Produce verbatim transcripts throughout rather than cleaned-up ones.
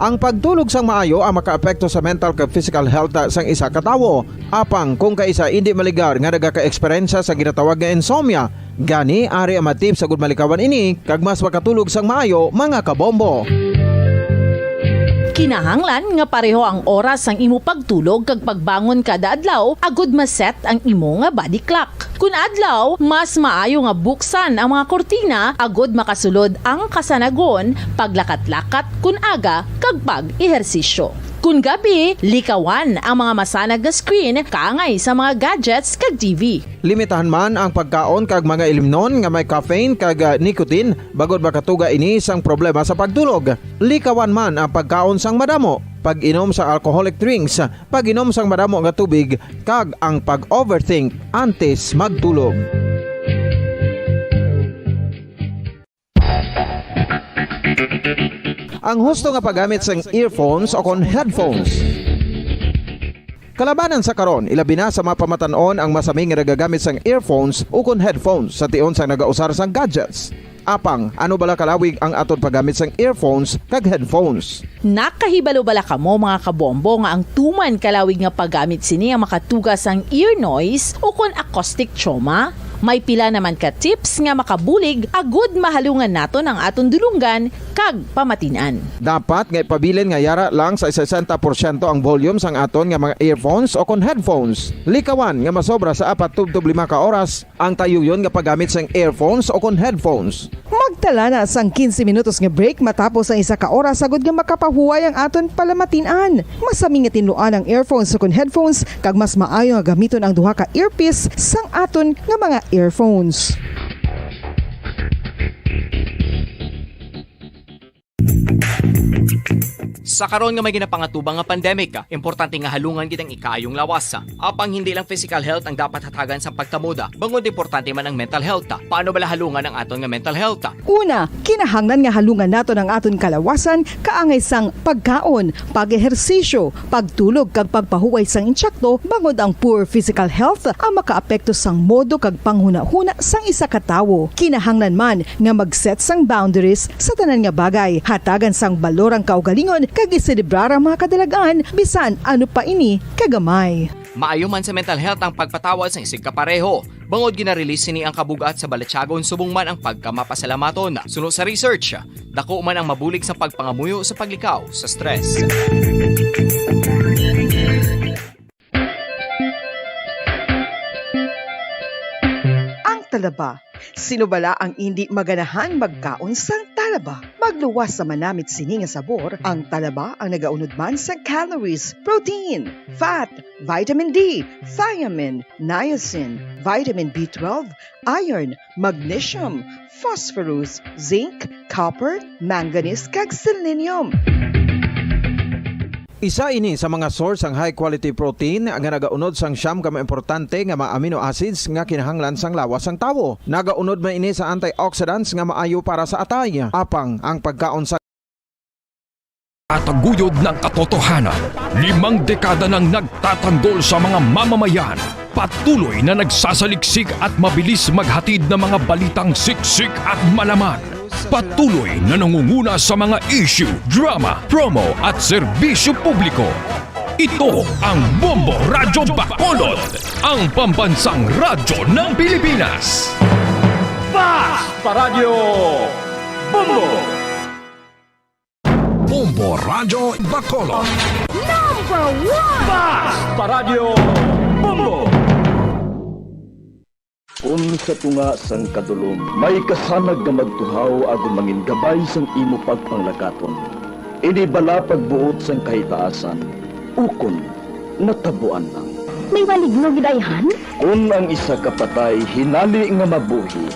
Ang pagtulog sang maayo ang makaapekto sa mental kag physical health sang isa ka tawo. Apang kung kaisa indi maligar nga nagakaeksperyensya sa ginatawag nga insomnia, gani ari ang mga tips agud malikawan ini kag mas makatulog sang maayo, mga kabombo. Kinahanglan nga pareho ang oras sang imo pagtulog kag pagbangon kada adlaw agud ma-set ang imo nga body clock. Kun adlaw, mas maayo nga buksan ang mga kurtina agud makasulod ang kasanagon, paglakat-lakat kun aga, kag pag-ehersisyo. Kun gabi, likawan ang mga masanag nga screen kaangay sa mga gadgets kag T V. Limitahan man ang pagkaon kag mga ilimnon nga may caffeine kag, ah, nicotine, bangod makatuga ini sang problema sa pagtulog. Likawan man ang pagkaon sang madamo, pag-inom sa alcoholic drinks, pag-inom sang madamo nga tubig, kag ang pag-overthink antes magtulog. Ang husto nga paggamit sang earphones o kon headphones. Kalabanan sa karon, ilabi na sa mga pamatan-on ang masami nga nagagamit sang earphones o kon headphones sa tion sang nagausar sang gadgets. Apang, ano bala kalawig ang aton paggamit sang earphones kag headphones? Nakahibalo bala kamo, mga kabombo, nga ang tuman kalawig nga paggamit sini ang makatuga sang ear noise o kon acoustic trauma? May pila naman ka tips nga makabulig agud mahalungan naton ang aton dulonggan kag pamatin-an. Dapat nga ipabilin nga yara lang sa sesenta porsyento ang volume sang aton nga mga earphones o kon headphones. Likawan nga masobra sa apat tubtob lima ka oras ang tayuyon nga paggamit sang earphones o kon headphones. Magtala na sang quince minutos nga break matapos ang isa ka oras, agud nga makapahuway ang aton palamatin-an. Masami nga tinluan ang earphones o kon headphones, kag mas maayo nga gamiton ang duha ka earpiece sang aton nga mga earphones. Sa karon nga may ginapangatubang nga pandemic, importante nga halungan gid ang ikaayong lawas. Apang hindi lang physical health ang dapat hatagan sang pagtamod, bangod importante man ang mental health. Paano bala halungan ang aton nga mental health? Una, kinahanglan nga halungan naton ang aton kalawasan kaangay sang pagkaon, pag-ehersisyo, pagtulog kag pagpahuway sang insakto, bangod ang poor physical health ang makaapekto sang modo kag panghunahuna sang isa ka tawo. Kinahanglan man nga mag-set sang boundaries sa tanan nga bagay. Hatagan sang balor ang kaugalingon kag iselebrar ang mga kadalagan, bisan ano pa ini kagamay. Maayo man sa mental health ang pagpatawad sang isigkapareho, bangod gina-release sini ang kabug-at sa balatyagon subong man ang pagkamapasalamaton. Suno sa research, dako man ang mabulig sa pagpangamuyo sa paglikaw sa stress. Ang talaba. Sino bala ang indi maganahang magkaon sang talaba? Magluwas sa manamit sini nga sabor, ang talaba ang nagaunod man sa calories, protein, fat, vitamin D, thiamine, niacin, vitamin B twelve, iron, magnesium, phosphorus, zinc, copper, manganese, kag selenium. Isa ini sa mga source sang high quality protein nga nagaunod sang siyam ka mga importante nga mga amino acids nga kinahanglan sang lawas sang tawo. Nagaunod man ini sa antioxidants nga maayo para sa atay. Apang ang pagkaon sa Tataguyod ng katotohanan, limang dekada nang nagtatanggol sa mga mamamayan. Patuloy na nagsasaliksik at mabilis maghatid ng mga balitang siksik at malaman. Patuloy na nangunguna sa mga issue, drama, promo at serbisyo publiko. Ito ang Bombo Radyo Bacolod, ang pambansang radyo ng Pilipinas. Fast Paradyo Bombo! Bombo Radyo Bacolod. Number one! Fast Paradyo Bombo! Kun sa tunga sang kadulom may kasanag nga magtuhaw agud mangin gabay sang imo pagpanglakaton, ini bala pagbuot sang kahitaasan, ukon natabuan lang? May maligno gid ayhan? Kun ang isa ka patay hinali nga mabuhi,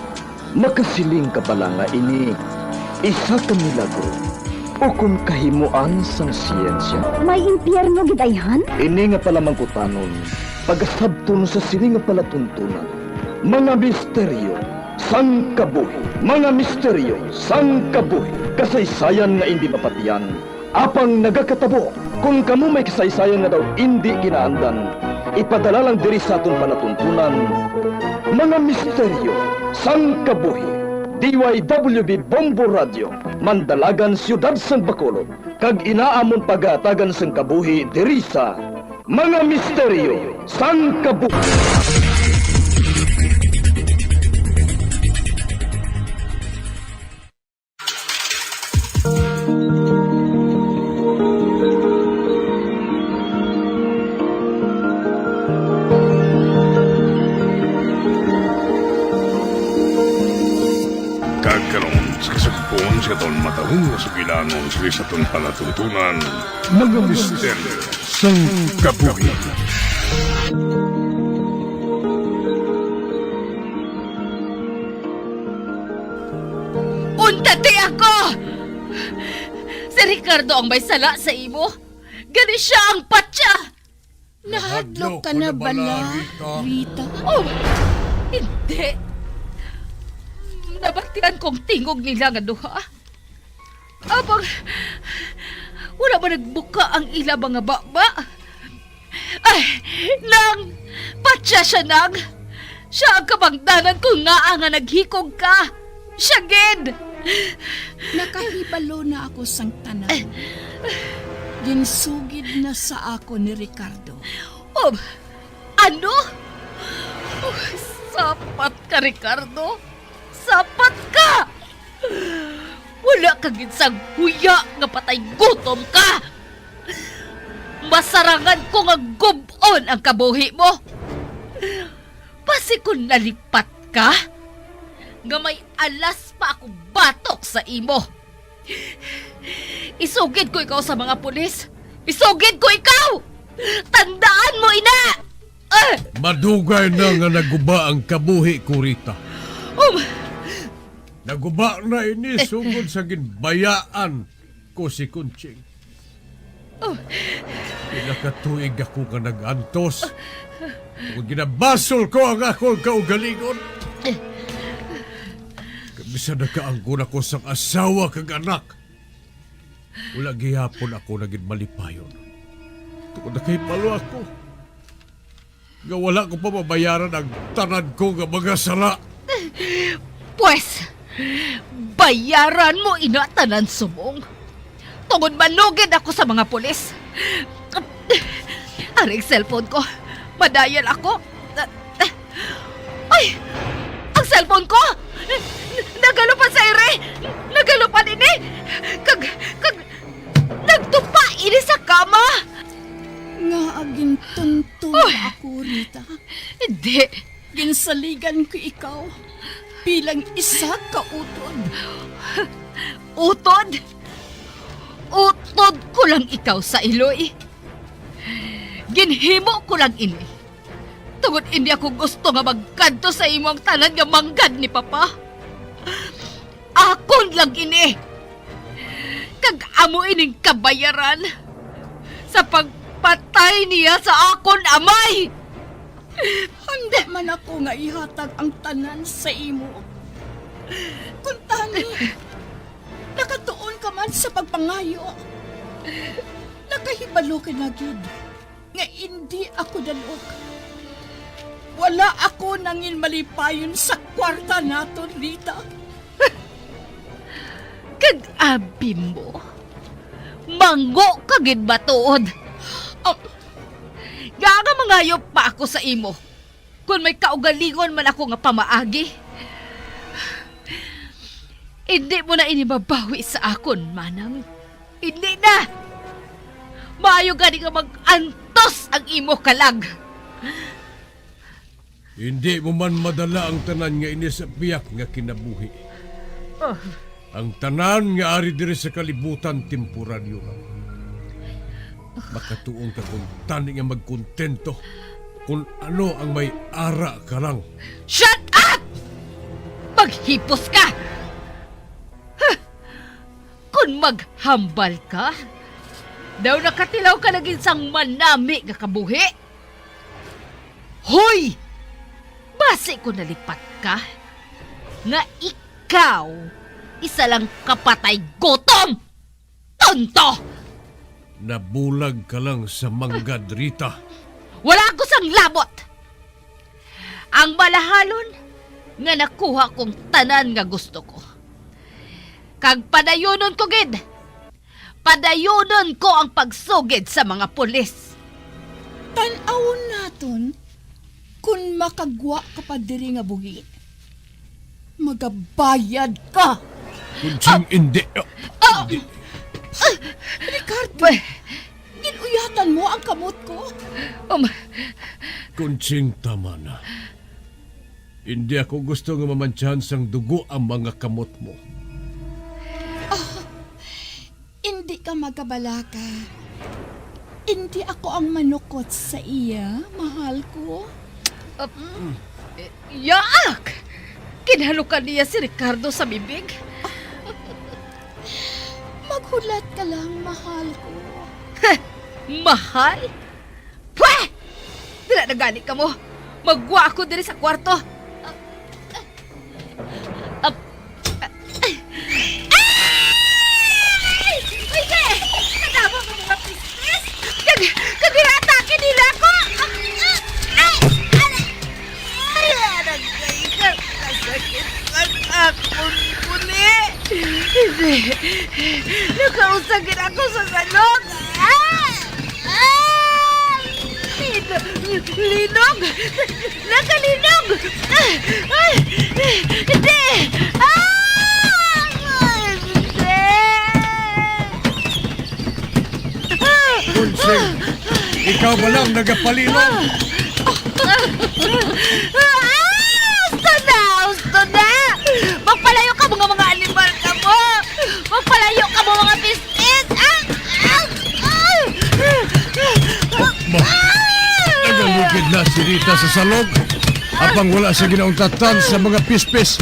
makasiling ka bala nga ini isa ka milagro ukon kahimuan sang siyensya? May impyerno gid ayhan? Ini nga palamangkutanon pagasabton sa sini nga palatuntunan, mga misteryo sang kabuhi. Mga misteryo sang kabuhi. Kasaysayan nga indi mapatian, apang nagakatabo. Kon kamo may kasaysayan nga daw indi kinaandan, ipadala lang diri sa aton palatuntunan, Mga Misteryo sang Kabuhi. D Y W B Bombo Radio, Mandalagan, Siyudad sang Bacolod. Kag ina amon pagatagan sang kabuhi diri sa Mga Misteryo sang Kabuhi. Kag karon, sa kasugpon sa aton matalom nga sugilanon sa aton palatuntunan, Mga Misteryo sang Kabuhi. Untat ako! Si Ricardo ang may sala sa imo. Gani siya ang patya. Nahadlok ka na bala, Rita? Oh, hindi. Nabatian kong tingog nila nga duha. Abang, wala ba nagbuka ang ila mga baba? Ay, nang, patya siya, nang. Siya ang kabangdanan ko nga nga naghikog ka. Siya gid. Nakahibalo na ako sang tanan. Ginsugid na sa ako ni Ricardo. Oh, ano? Oh, sapat ka, Ricardo. Sapat ka. Wala ka gid sang huya nga patay gutom ka. Masarangan ko nga gub-on ang kabuhi mo. Basi kon nalipat ka, nga may alas pa ako batok sa imo. Isugid ko ikaw sa mga pulis. Isugid ko ikaw! Tandaan mo ina! Ah! Madugay na nga naguba ang kabuhi ko, Rita. Um, Naguba na ini sugod sa ginbayaan ko si Conching. Oh. Pila ka tuig ako nga nag-antos. Kung ginabasol ko ang akong kaugalingon. Kag bisan nakaangkon ako sang asawa kag anak, wala gihapon ako nagin malipayon. Tungod nakahibalo ako nga wala ko pa mabayaran ang tanan ko nga mga sala. Pwes, bayaran mo ina tanan subong. Tungod manugid ako sa mga pulis. Ari ang cellphone ko. Madayal ako. Ay! Ang cellphone ko! Nagalupan sa iri! Nagalupan ini! Kag, kag, nagtupa ini sa kama! Nga gintunto ako, Rita. Hindi. Ginsaligan ko ikaw bilang isa ka utod. Utod? Utod ko lang ikaw sa iloy. Ginhimo ko lang ini. Tungod hindi ako gusto nga magkadto sa imo ang tanan nga manggad ni Papa. Akon lang ini. Kag amo ining kabayaran sa pagpatay niya sa akon amay. Handa man ako nga ihatag ang tanan sa imo. Kuntani, nakatuon ka man sa pagpangayo. Nakahibalo ka na gid nga indi ako dalok. Wala ako nangin malipayon sa kwarta naton, Rita. Kag abi mo, mango ka gid ba tuod? Ah, nga nga mangayo pa ako sa imo, kon may kaugalingon man ako nga pamaagi. Indi mo na ini mabawi sa akon, manang. Indi na! Maayo gani nga mag-antos ang imo kalag. Indi mo man madala ang tanan nga ini sa biyak nga kinabuhi. Oh. Ang tanan nga ari diri sa kalibutan temporaryo lang. Makatuon ka kuntani nga magkontento kung ano ang may ara ka lang. Shut up! Maghipos ka! Huh! Kon maghambal ka, daw nakatilaw ka na gid sang manami nga kabuhi. Hoy! Basi ko nalipat ka, nga ikaw isa lang kapatay gutom! Tonto! Nabulag ka lang sa manggad, Rita. Wala ko sang labot! Ang malahalon nga nakuha kong tanan nga gusto ko. Kag padayunon ko gid. Padayunon ko ang pagsugid sa mga pulis. Tan-awon naton kon makagwa ka pa diri nga buhi. Magabayad ka! Kunsing hindi, ah, Ah! hindi. Ricardo, Ba- gin-uyatan mo ang kamot ko. Um, Kunsing tama na. Hindi ako gusto nga mamantsahan sang dugo ang mga kamot mo. Hindi ka magabalaka. Hindi ako ang manukot sa iya, mahal ko. Uh, Yaak! Kinhalukan niya si Ricardo sa bibig. Maghulat ka lang, mahal ko. Mahal? Pwe! Dira na gani kamo. Magwa ako diri sa kwarto. Ah, ah, ah, ay! Ay, te! Kadamo nga mga pistis! Kag, kag ira atake nila ako! Ah, ah, ay! Ay! Ay! Aray! Ay! Kasakit ang akon buli! Hindi! Nakausag gid ako sa salog! Ah! Ah! Linog! Nakalinog! Ah! Ah! Hindi! Ah! Hindi! Kunsing, ikaw ba lang nagapalinog? Ah! Husto na! Husto na! Magpalayo ka, mga, mga animal ka mo! Magpalayo ka mo, mga pistis! Ah! Ah! Ah! Ma, nagalugid na si Rita sa salog. Apang wala siya ginauntat sa mga pispis.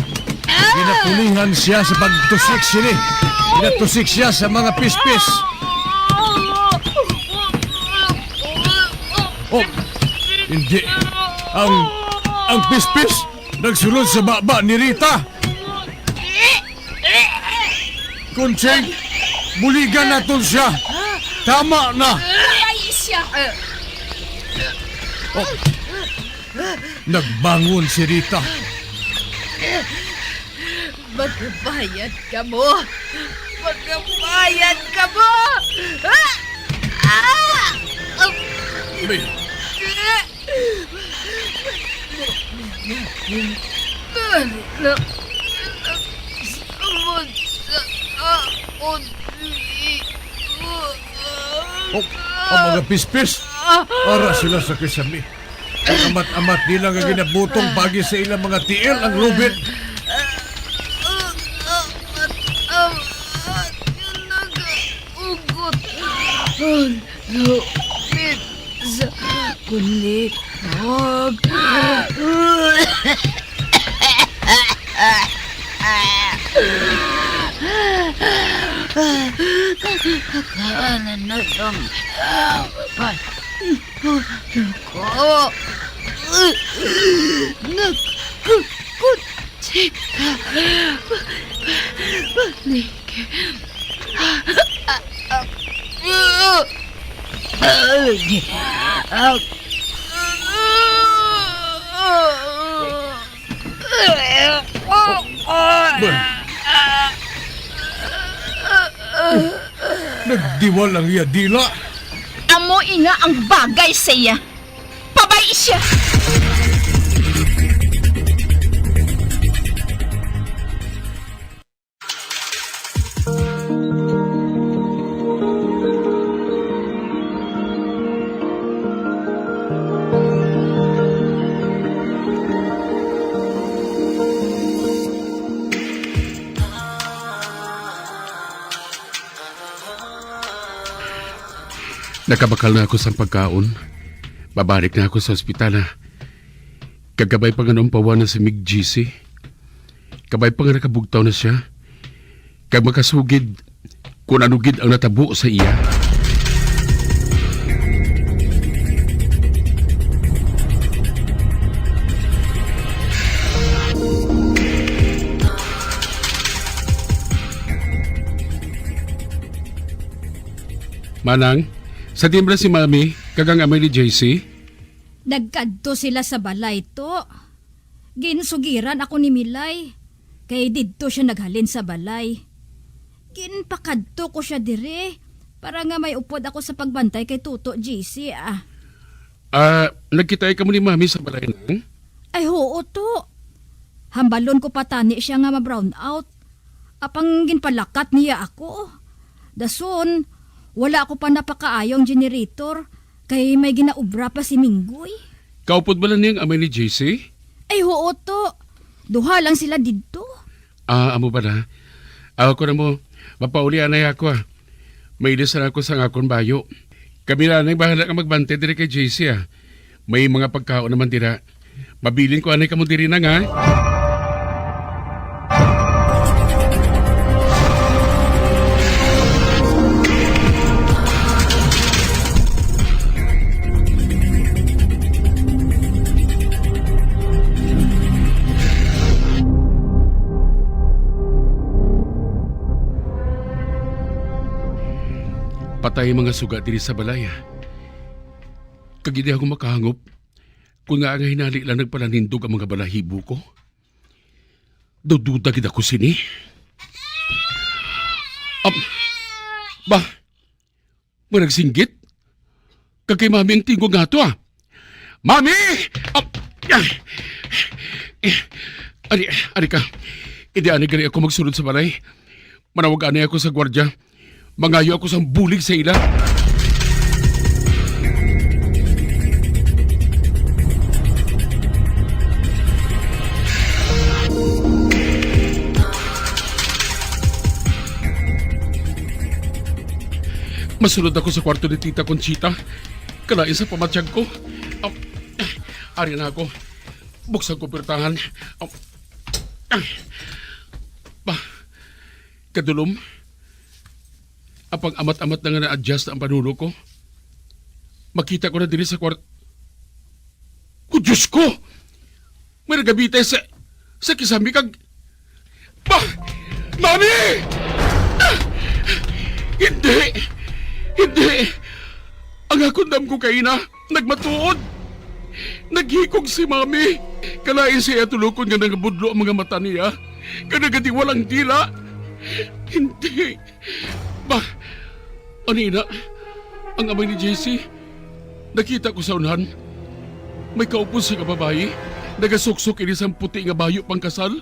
Ginapulihan siya sa pagtusik sini. Ginatusik siya sa mga pispis. Oh, hindi. Ang, ang pispis nagsulod sa baba ni Rita. Kunsing, buligan naton siya. Tama na. Ay, siya. Oh, nagbangon si Rita. Magbayad ka mo. Magbayad ka mo. Ah! Ah! May, Oh, ang mga pispis. Ara sila sa kisami. Ang amat-amat nila nga ginabutong pagi sa ilang mga tiil ang lubid. Ugot. Ang lupit sa kulinog. Kanan na lang. Ko. Nagkukutsi ka. Balik. Ba? Nagdiwal ang iya dila. Amo ina ang bagay sa iya. Pabay siya. Nakabakal na ako sang pagkaon. Babalik na ako sa ospital, ah. Kag kabay pa nga naumpawan na si Mig G C. Kabay pa nga nakabugtaw na sia. Kag makasugid kon ano gid ang natabo sa iya. Manang, sa timbra si Mami, kag ang amay ni J C? Nagkadto sila sa balay, to. Ginsugiran ako ni Milay, kay didto siya naghalin sa balay. Ginpakadto ko siya diri, Para nga may upod ako sa pagbantay kay Toto J C, ah. Ah, nagkita kamo ni Mami sa balay, Nang? Ay, huo, to. Hambalon ko pa tani siya nga ma-brown out. Apang ginpalakat niya ako. Dason, wala ako pa napakaayo ang generator, kay may ginaobra pa si Minggoy. Kaupod bala niya ang amay ni J C? Ay, huo, to. Duha lang sila didto. Ah, amo bala. Ako na mo, mapauli anay ako, ah. May ilis na ako sa akon bayo. Kami na anay bahala nga magbantay diri kay J C, ah. May mga pagkaon naman dira. Mabilin ko anay kamo diri na nga. Patay ang mga suga diri sa balay, ah. Kag hindi ako makahangop kung nga nga hinali lang nagpalanindog ang mga balahibo ko. Dududa gid ako sini. Am, ba, may nagsinggit? Kag kay Mami ang tingog nga to, ah. Mami! Am, ah, eh, ari, ari ka. Hindi ani gani ako magsulod sa balay. Manawag ani ako sa gwardya. Mangayo ako sang bulig sa ila. Masulod ako sa kwarto ni Tita Conchita. Kalain sa pamatyag ko. Ah, ari na ako. Buksan ko pirtahan. Ah, ah. Ba, kadulom. Apang amat-amat na nga na-adjust ang panuno ko. Makita ko na diri sa kwart-, Oh, Diyos ko! May nagabitay sa, sa kisami kag, ba! Mami! Ah! Hindi! Hindi! Ang akon damgo kaina, nagmatuod! Naghikog si Mami! Kalain sa iya tulukon nga nangabudlo ang mga mata niya, kag nagadiwal ang dila! Hindi! Ba, anina, ang amay ni J C, nakita ko sa unhan. May kaupod sa nga babayi, nagasuksok ini sang puti nga bayo pangkasal.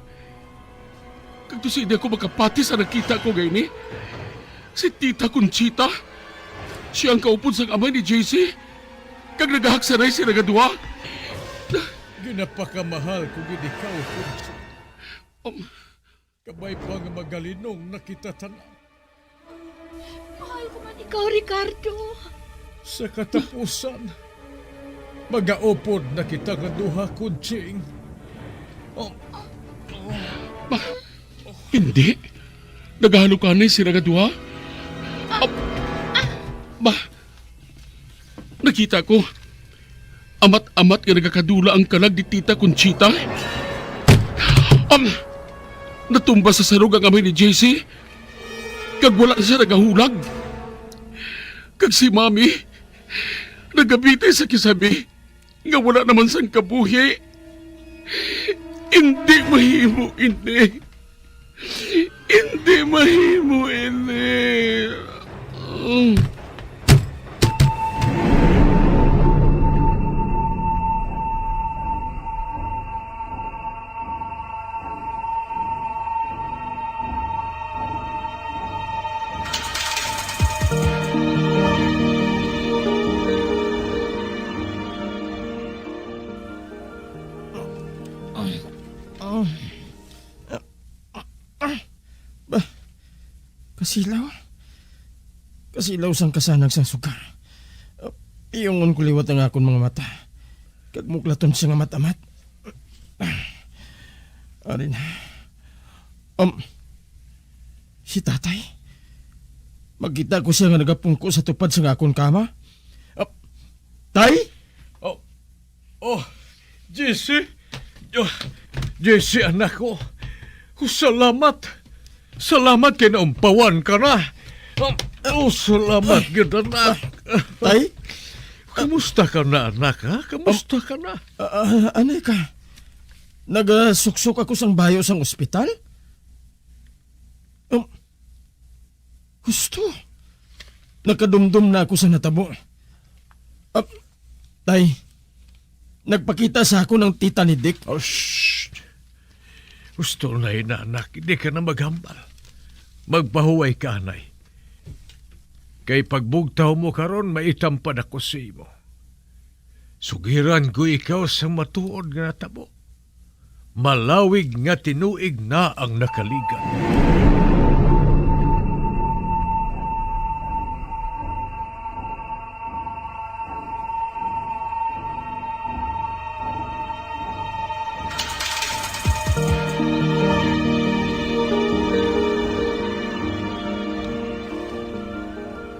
Kag tusig di ako makapati sa nakita ko nga ini. Si Tita Conchita, siya ang kaupod sang amay ni J C, kag nagahaksanay sila nga duha. Ginapakamahal ko gid ikaw, Conchita. Um, Kabay pa nga magalinong na kita tanan. Mahal ko man ikaw, Ricardo. Sa katapusan, magaupod na kita nga duha, Conching. Oh. Ba, hindi. Nagahalukanay sila nga duha. Ah, ba, Nakita ko, amat-amat nga nagakadula ang kalag ni Tita Conchita. Ang natumba sa sarog ang amay ni J C, kag wala na siya nagahulag. Kag si Mami, nagabitay sa kisami nga wala naman sang kabuhi. Hindi mahimo ini. Hindi mahimo ini. Ah, ba, kasilaw. Kasilaw sang kasanag sang suga. Ah, piyungon ko liwat ang akon mga mata, kag muklaton siya nga amat-amat. Ah, ari na. Um, si tatay. Makita ko siya nga nagapungko sa tupad sang akon kama. Ah, tay? Oh, Oh, J C. Oh, J C, anak ko. Oh, salamat. Salamat kay naumpawan ka na. Oh, oh, salamat gyud, anak. Tay? Kumusta ka na, anak, ha? Kumusta ka na? Ah, ah, anay ka? Nagasuksok ako sang bayo sang ospital? Um, Husto. Nakadumdom na ako sa natabo. Ah, tay, nagpakita sa akon ang tita ni Dick. Oh, shh. Gusto na ina, anak, hindi ka na maghambal. Magpahuway ka, anay. Kay pagbugtaw mo karon, maitam pa na ko sa imo. Sugiran ko ikaw sa matuod nga natabo. Malawig nga tinuig na ang nakaligan.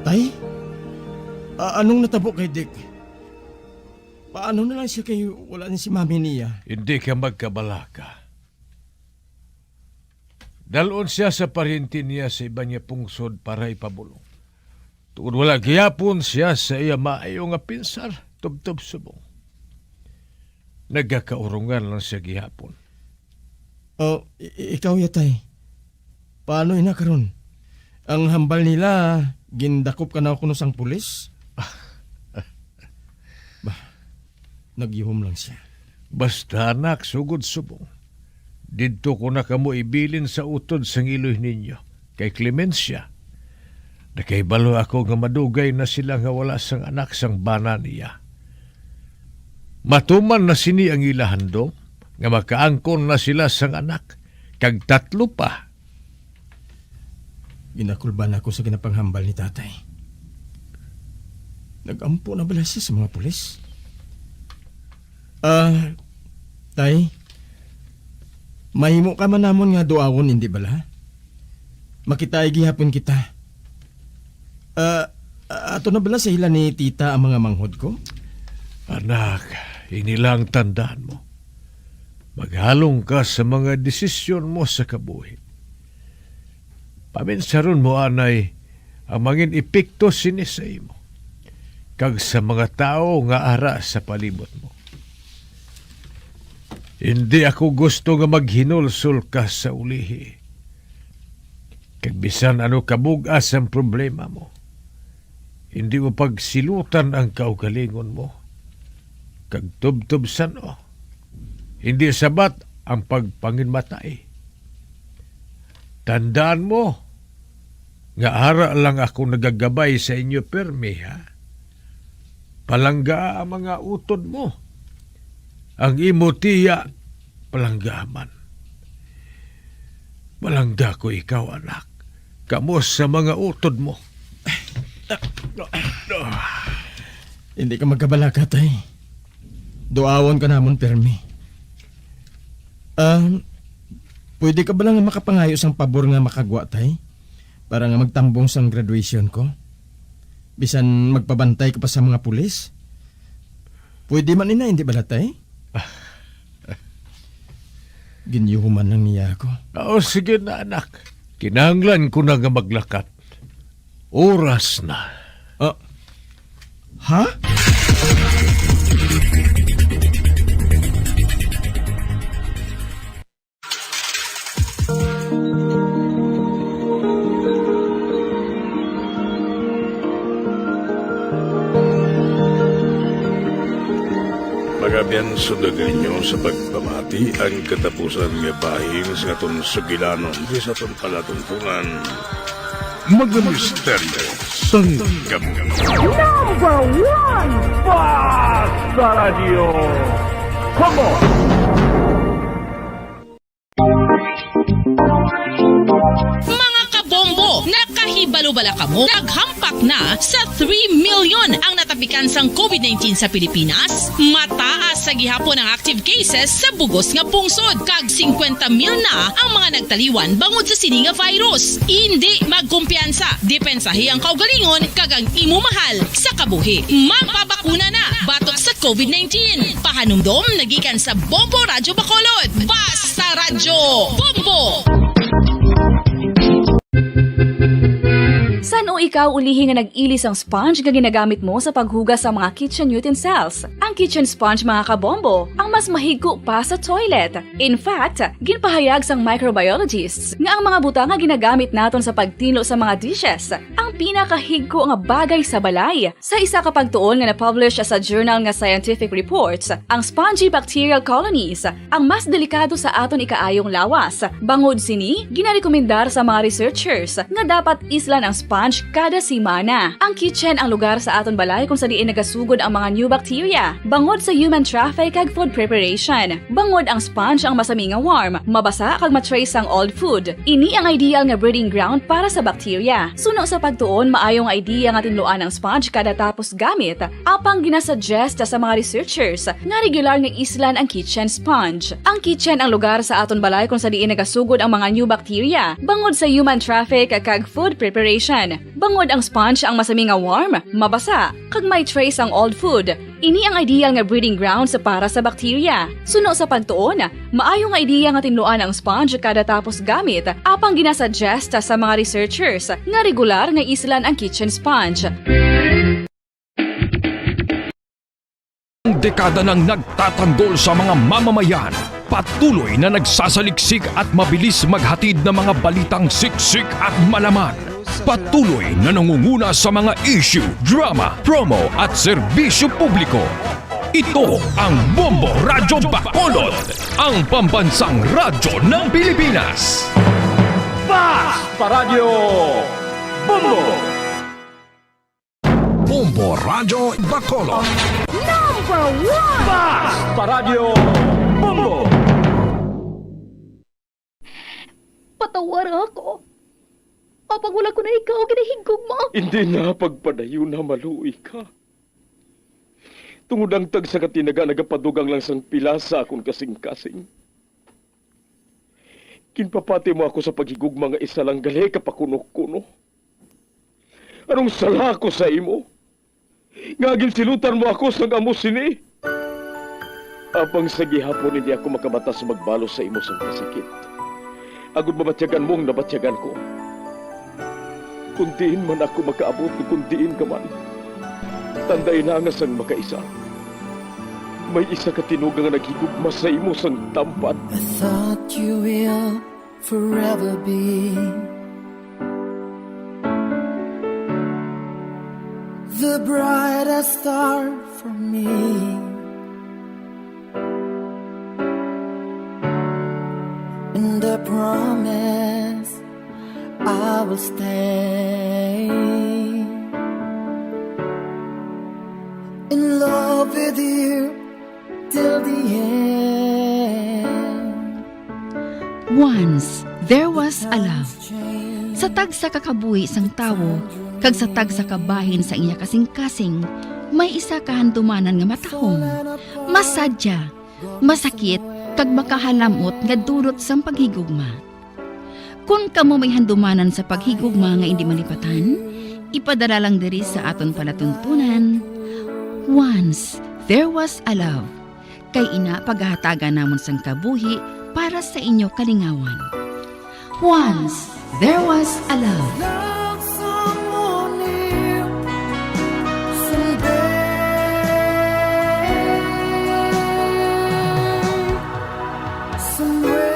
Tay? A-, anong natabo kay Dick? Paano na lang siya kay wala ni si mami niya? Hindi ka magkabalaka. Dalon siya sa paryente niya sa iban nga pungsod para ipabulong. Tungod wala gihapon siya sa iya maayo nga pinsar, tubtob subong. Nagakaurungan lang siya gihapon. Oh, i-, i-, ikaw, yatay. Paano ina karon? Ang hambal nila, gindakop ka na kuno sang pulis? Bah, nagyuhom lang siya. Basta, anak, sugod subong. Didto ko na kamo ibilin sa utod sang iloy ninyo, kay Clemencia. Nakahibalo ako nga madugay na sila nga wala sang anak sang bana niya. Matuman na sini ang ila handom, nga makaangkon na sila sang anak, kag tatlo pa. Ginakulban ako sa ginapanghambal ni tatay. Nag-ampo na bala siya sa mga pulis? Ah, tay, mahimo ka man namon nga duawon, indi bala? Makitaa gihapon kita. Ah, ato na bala sa ila ni tita ang mga manghod ko? Anak, ini lang tandaan mo. Maghalong ka sa mga desisyon mo sa kabuhi. Paminsaron mo anay ang mangin epekto sini sa imo kag sa mga tawo nga ara sa palibot mo. Hindi ako gusto nga maghinulsol ka sa ulihi. Kag bisan ano kabug-as ang problema mo, hindi mo pagsilutan ang kaugalingon mo. Kag tubtob san-o, hindi sabat ang pagpanginmatay. Tandaan mo nga ara lang ako nagagabay sa inyo permi, ha? Palanggaa ang mga utod mo. Ang imo tiya, palanggaa man. Palangga ko ikaw, anak, kamo sa mga utod mo. Hindi ka magkabalaka, tay. Duawon ka namon, permi. Ah, pwede ka bala nga makapangayo sang pabor nga makagwa, tay? Para nga magtambong sang graduation ko? Bisan magpabantay ka pa sa mga pulis? Pwede man ina, hindi bala, tay? Ginyuhuman lang niya ako. Oh, sige na, anak. Kinahanglan ko na nga maglakat. Oras na. Ah, ha? Mga abyan, sundagan ninyo sa pagpamati ang katapusan nga bahin sa aton sugilanon, sa aton palatuntunan. Mga misteryo sang kabuhi. Number one, Basta Radyo. Come on! Mga kabombo, nakahibalo bala kamo? Naghampak na sa three million ang natapikan sang covid nineteen sa Pilipinas. Mataas sa gihapon ang active cases sa bugos nga pungsod, kag singkwenta mil na ang mga nagtaliwan bangod sa sini nga virus. Indi magkumpiyansa, depensahi ang kaugalingon kag ang imo mahal sa kabuhi. Magpabakuna na batok sa covid nineteen. Pahanumdom nagikan sa Bombo Radyo Bacolod. Basta Radyo Bombo! Tan-o ikaw ulihi nga nag-ili sang sponge nga ginagamit mo sa paghugas sa mga kitchen utensils. Ang kitchen sponge, mga kabombo, ang mas mahigko pa sa toilet. In fact, ginpahayag sang microbiologists nga ang mga butang nga ginagamit naton sa pagtinlo sa mga dishes ang pinakahigko nga bagay sa balay. Sa isa ka pagtuon nga na-publish sa journal nga Scientific Reports, ang spongy bacterial colonies ang mas delikado sa aton ikaayong lawas. Bangod sini, ginarekomendar sa mga researchers nga dapat islan ang sponge kada semana. Ang kitchen ang lugar sa aton balay kung sa diin nagasugod ang mga new bacteria, bangod sa human traffic kag food preparation. Bangod ang sponge ang masami nga warm, mabasa kag ma-trace ang old food. Ini ang ideal nga breeding ground para sa bacteria. Suno sa pagtuon, maayo nga idea nga tinluan ang sponge kada tapos gamit, apang ginasuggest sa mga researchers nga regular nga islan ang kitchen sponge. Ang kitchen ang lugar sa aton balay kung sa diin nagasugod ang mga new bacteria, bangod sa human traffic kag food preparation. Bangod ang sponge ang masami nga warm, mabasa, kag may trace ang old food. Ini ang ideal nga breeding grounds para sa bacteria. Suno sa pagtuon, maayo nga idea nga tinluan ang sponge kada tapos gamit, apang ginasuggest sa mga researchers nga regular nga islan ang kitchen sponge. Ang dekada nang nagtatanggol sa mga mamamayan, patuloy na nagsasaliksik at mabilis maghatid ng mga balitang siksik at malaman. Patuloy na nangunguna sa mga issue, drama, promo at serbisyo publiko. Ito ang Bombo Radyo Bacolod, ang pambansang radyo ng Pilipinas. Basta Radyo Bombo! Bombo Radyo Bacolod. Number one! Basta Radyo Bombo! Patawara ako. Apang wala ko na ikaw ginahigugma. Hindi na pagpadayon na maluoy ka. Tungod ang tagsa ka tinaga nagapadugang lang sang pila sa akon kasing-kasing. Ginpapati mo ako sa paghigugma nga isa lang gali ka pakuno-kuno. Anong sala ko sa imo? Nga ginsilutan mo ako sang amo sini. Apang sa gihapon hindi ako makabata sa magbalos sa imo sang kasakit, agod mabatyagan mo ang nabatyagan ko. Kung diin man ako makaabot, kung diin ka man, tandai na nga sang makaisa, may isa ka tinuga nga naghigugma sa imo sang tampad. I thought you will forever be the brightest star for me. And I promise I will stay in love with you till the end. Once there was a love. Sa tagsa ka kabuhi sang tawo kag sa tagsa ka bahin sa iya kasing-kasing, may isa ka handumanan nga matahom, masadya, masakit, kag makahalamot nga dulot sang paghigugma. Kon kamo may handumanan sa paghigugma nga indi malipatan, ipadala lang diri sa aton palatuntunan, Once There Was a Love. Kay ina pagahatagan namon sang kabuhi para sa inyo kalingawan. Once There Was a Love. Love someone new someday. Somewhere.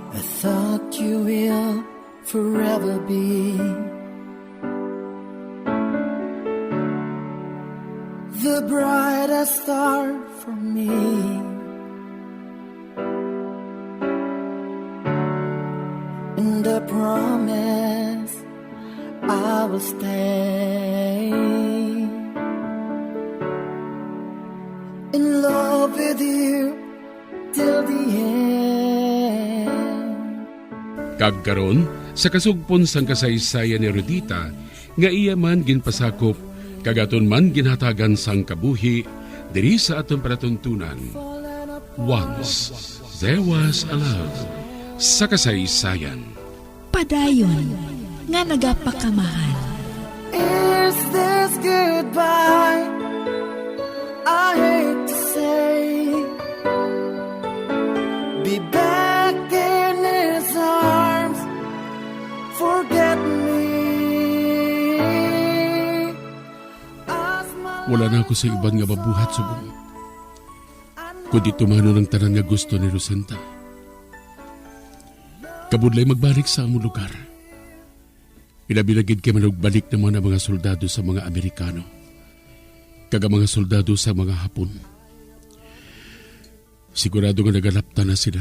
I thought you will forever be the brightest star for me. And I promise I will stay in love with you till the end. Kag karon, sa kasugpon sang kasaysayan ni Rudita, nga iya man ginpasakop, kag aton man ginhatagan sang kabuhi diri sa aton palatuntunan. Once there was a love, sa kasaysayan. Padayon nga nagapakamahal. Is this goodbye? I hate to say, be back in his arms. Forget me. Wala na ako sa iban nga mabuhat subong, kundi tumanon ang tanan nga gusto ni Rosenda. Kabudlay magbalik sa among lugar. Ilabi na gid kay manugbalik naman ang mga soldado sa mga Amerikano kag ang mga soldado sa mga Hapon. Sigurado nga nagalaptan na sila.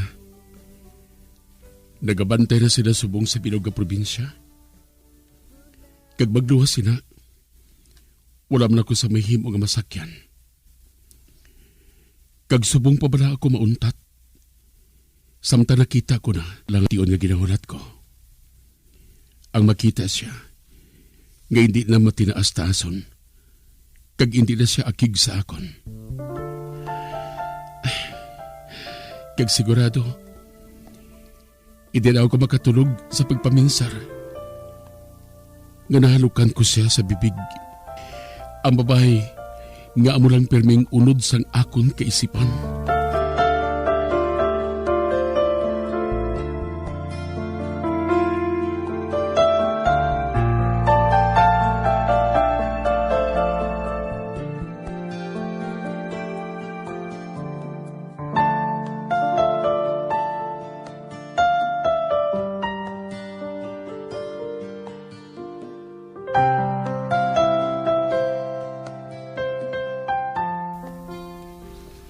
Nagabantay na sila subong sa bilog nga probinsya. Kag magluwas sila, wala man ako sa mahimo nga masakyan. Kag subong pa bala ako mauntat, samtang nakita ko na lang tion nga ginahulat ko. Ang makita siya, nga hindi na matinaas-taason, kag hindi na siya akig sa akon. Kag sigurado, hindi na ako makatulog sa pagpaminsar nga nahalukan ko siya sa bibig. Ang babayi nga amo lang pirming unod sang akon kaisipan.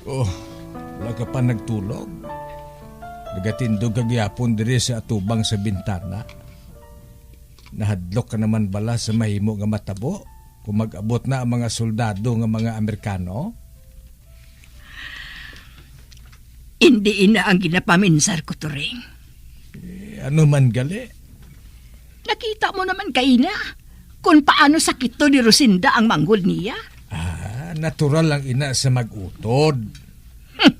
Oh, wala ka pa nagtulog? Nagatindog ka gyapon diri sa atubang sa bintana. Nahadlok ka naman bala sa mahimo nga matabo kung mag-abot na ang mga soldado nga mga Amerikano? Indi ina ang ginapaminsar ko, Turing. Eh, ano man gali? Nakita mo naman kaina kung paano sakito ni Lucinda ang manghod niya. Ah, natural lang ina sa mag-utod. Hmm.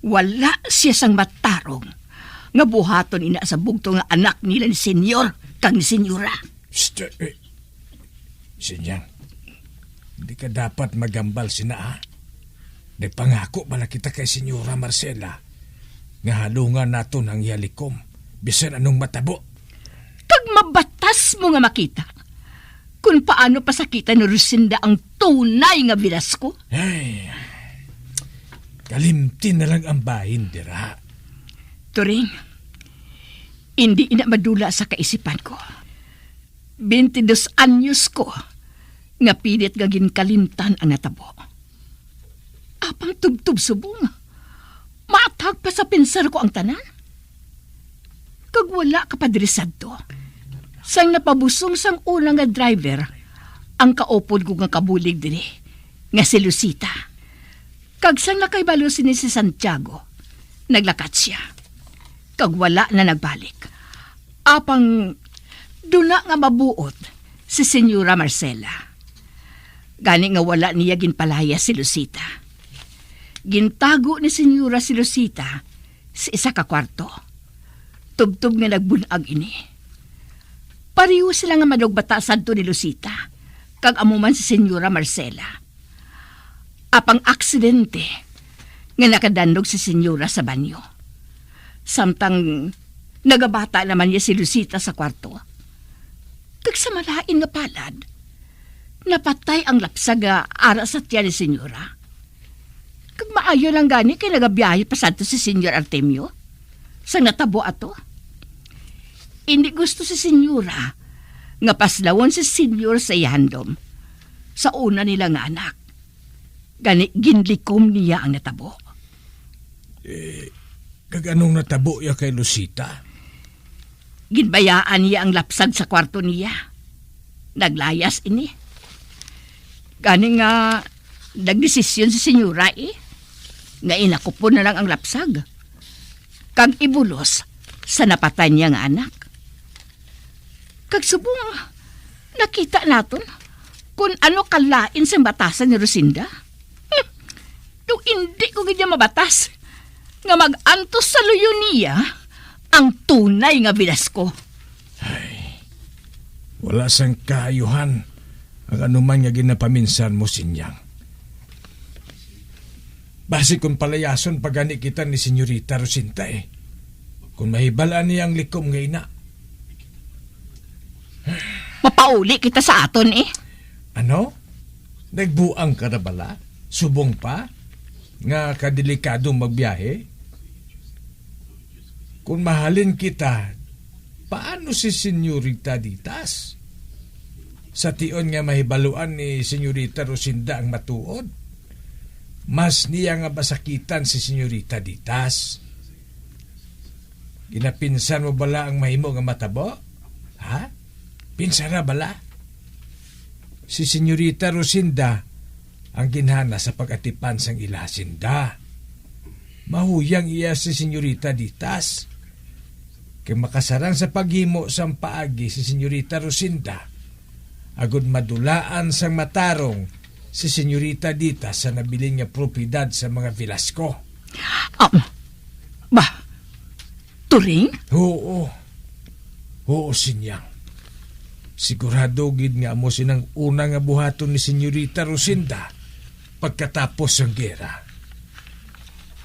Wala siya sang matarong nga buhaton ina sa bugtong nga anak nila ni Senyor kag ni Senyora. Psst, eh, Sinyang, di ka dapat magambal sina, ha? Nagpangako bala kita kay Senyora Marcela nga halungan naton ang iya likom, bisan anong matabo. Kag mabatas mo nga makita kung paano pasakitan ni Lucinda ang tunay nga Velasco? Ay, kalimti na lang ang bahin dira. Turing, hindi ina madula sa kaisipan ko. Twenty-dos anyos ko nga pilit nga ginkalimtan ang natabo. Apang tubtob subong, maatag pa sa pensar ko ang tanan. Kag wala ka pa diri sadto. Sang napabusong sang una nga driver ang kaupod ko nga kabulig diri, nga si Lucita. Kag sang nakahibalo sini si Santiago, naglakat sia, kag wala na nagbalik. Apang duna nga mabuot si Senyora Marcela. Gani nga wala niya ginpalayas si Lucita. Gintago ni Senyora si Lucita sa isa ka kwarto. Tubtob nga nagbun-ag ini. Pareho sila nga manugbata sadto ni Lucita, kag amo man si Senyora Marcela. Apang aksidente nga nakadanlog si Senyora sa banyo. Samtang nagabata naman niya si Lucita sa kwarto. Kag sa malain nga palad, napatay ang lapsag nga ara sa tiyan ni Senyora. Kag maayo lang gani kay nagabiyahe pa sadto si Senyor Artemio sang natabo ato. Indi gusto si Senyora nga paslawon si Senyor sa iya handom sa una nila nga anak. Gani, ginlikom niya ang natabo. Eh, kag anong natabo ya kay Lucita? Ginbayaan niya ang lapsag sa kwarto niya. Naglayas ini. Gani nga, nagdesisyon si Senyora, eh, nga inakupon na lang ang lapsag kag ibulos sa napatay niya nga anak. Kag subong, Nakita naton kon ano kalain sang batasan ni Lucinda. Hmm. Daw indi ko gid niya mabatas nga mag-antos sa luyo niya ang tunay nga Velasco. Ay, wala sang kaayuhan ang anuman nga ginapaminsan mo, Sinyang. Basi kung palayason pa gani kita ni Senyorita Lucinda, eh. Kung mahibal-an niya ang likom nga ina. Mapauli kita sa aton, eh. Ano? Nagbuang ka na bala? Subong pa? Nga kadelikado magbiyahe? Kung mahalin kita, paano si Senyorita Ditas? Sa tion nga mahibaluan ni Senyorita Lucinda ang matuod, mas niya nga masakitan si Senyorita Ditas. Ginapinsan mo bala ang mahimo nga matabo? Ha? Pinsara bala? Si Senyorita Lucinda ang ginhana sa pag-atipan sang ila hasinda. Mahuyang iya si Senyorita Ditas, kay makasarang sa paghimo sang paagi si Senyorita Lucinda, agud madulaan sang matarong si Senyorita Ditas sa nabilin nga propiedad sa mga Velasco. Um, ba, Turing? Oo. Oo, Sinyang. Sigurado gid nga amo sinang una nga buhaton ni Senyorita Lucinda pagkatapos sang gera.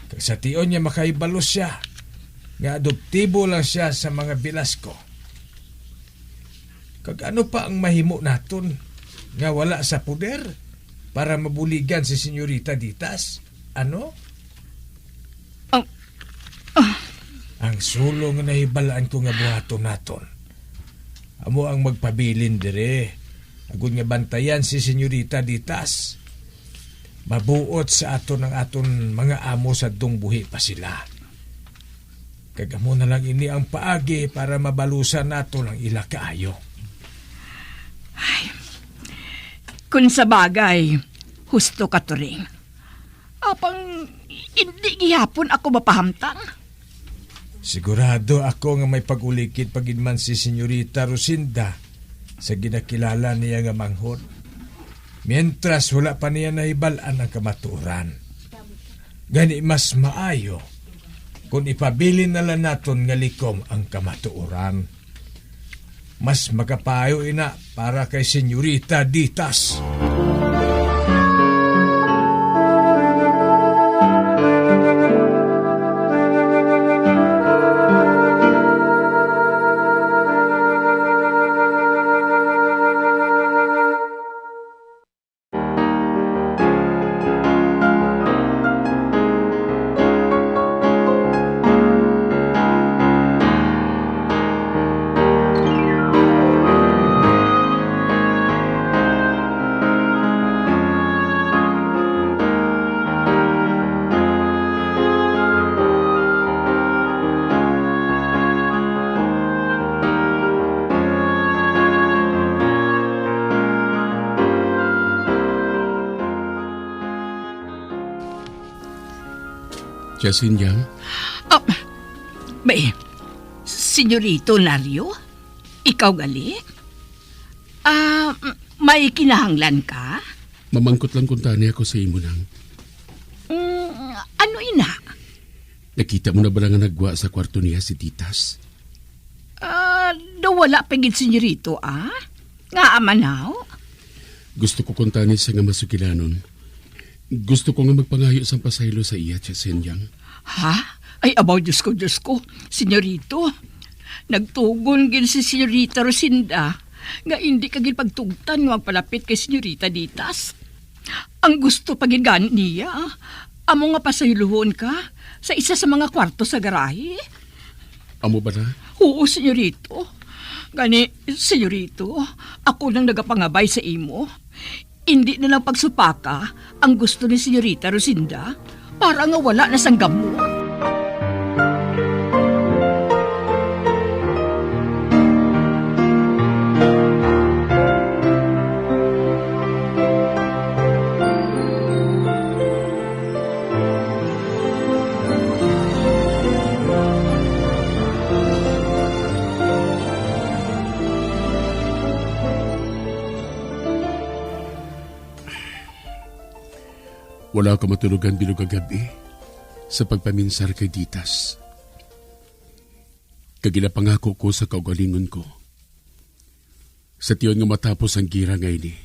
Kag sa tion niya makahibalo siya nga adoptibo lang siya sa mga Velasco. Kag ano pa ang mahimo naton nga wala sa poder para mabuligan si Senyorita Ditas? Ano? Ang, ah. Ang sulo nga nahibalaan ko nga buhaton naton, amo ang magpabilin dire, agud nga bantayan si Senyorita Ditas. Mabuot sa aton ang aton mga amo sadtong buhi pa sila. Kag amo na lang ini ang paagi para mabalusan naton ang ila kaayo. Ay, kun sa bagay, husto ka, Turing. Apang hindi gihapon ako mapahamtang. Sigurado ako nga may pag-ulikid pa gid man si Senyorita Lucinda sa ginakilala niya nga manghod, mientras wala pa niya nahibal-an ang kamatuoran. Gani, mas maayo kon ipabilin na lang naton nga likom ang kamatuoran. Mas makapayo ina para kay Senyorita Ditas. Justin Yang? Ah, bay, Senyorito Lario? Ikaw gali? Ah, m-, may kinahanglan ka? Mamangkot lang kuntani ako sa imo, Nang. Mm, ano ina? Nakita mo na bala nga nagwa sa kwarto niya si Titas? Ah, daw wala pa gid, Senyorito, ah? Ngaa man, haw? Gusto ko kuntani sa nga masugilanon. Gusto ko nga magpangayo sang pasaylo sa iya, Tia Senyang. Ha? Ay, abaw, Diyos ko, Diyos ko, Senyorito. Nagtugon gid si Senyorita Rosinda nga indi ka gid pagtugtan nga magpalapit kay Senyorita Ditas. Ang gusto pa gid gani niya, amo nga pasayluhon ka sa isa sa mga kwarto sa garahe. Amo ba na? Oo, senyorito. Gani, senyorito, ako nang nagapangabay sa imo. Indi na lang pagsupaka ang gusto ni Senyorita Rosinda para nga wala na sang gamot. Wala ako matulogan bilog nga gab-i sa pagpaminsar kay Ditas. Kag ginapangako ko sa kaugalingon ko, sa tion nga matapos ang gira nga ini,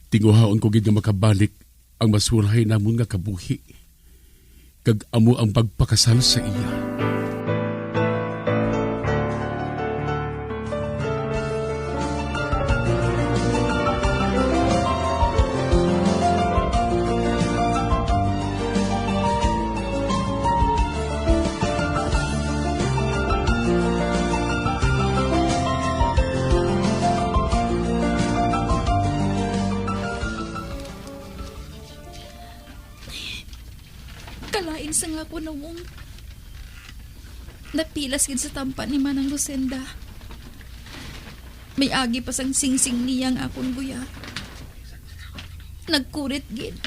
tinguhaon ko gid nga makabalik ang mas walahay namon nga kabuhi, kag amo ang pagpakasal sa iya. Kalain sa nga ako nawong. Napilas gid sa tampa ni Manang Lucinda. May agi pa sang singsing niya ang akon guya. Nagkurit gid.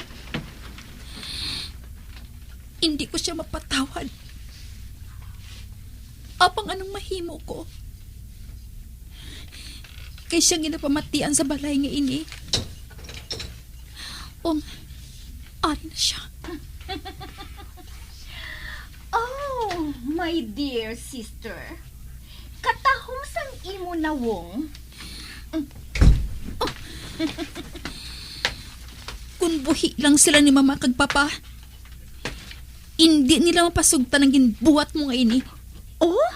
Hindi ko siya mapatawad. Apang anong mahimo ko? Kay siya ginapamatian sa balay nga ini. Ong, ari na siya. Oh, my dear sister. Katahom sang imo nawong. Kung buhi lang sila ni Mama kag Papa, hindi nila mapasugtan ang ginbuhat mo nga ini. Oh?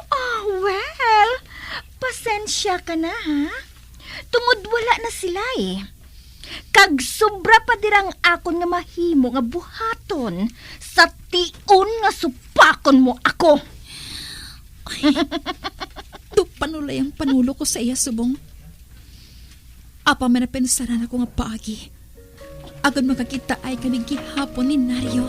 Ah, well, pasensya ka na, ha? Tungod wala na sila, eh. Kag sobra pa dira ang akon nga mahimo nga buhaton sa tion nga supakon mo ako. Ay, do panulay ang panulo ko sa iya subong. Apa man ang pinsaran ako nga paagi. Agod makakitaay kami gihapon ni Nario.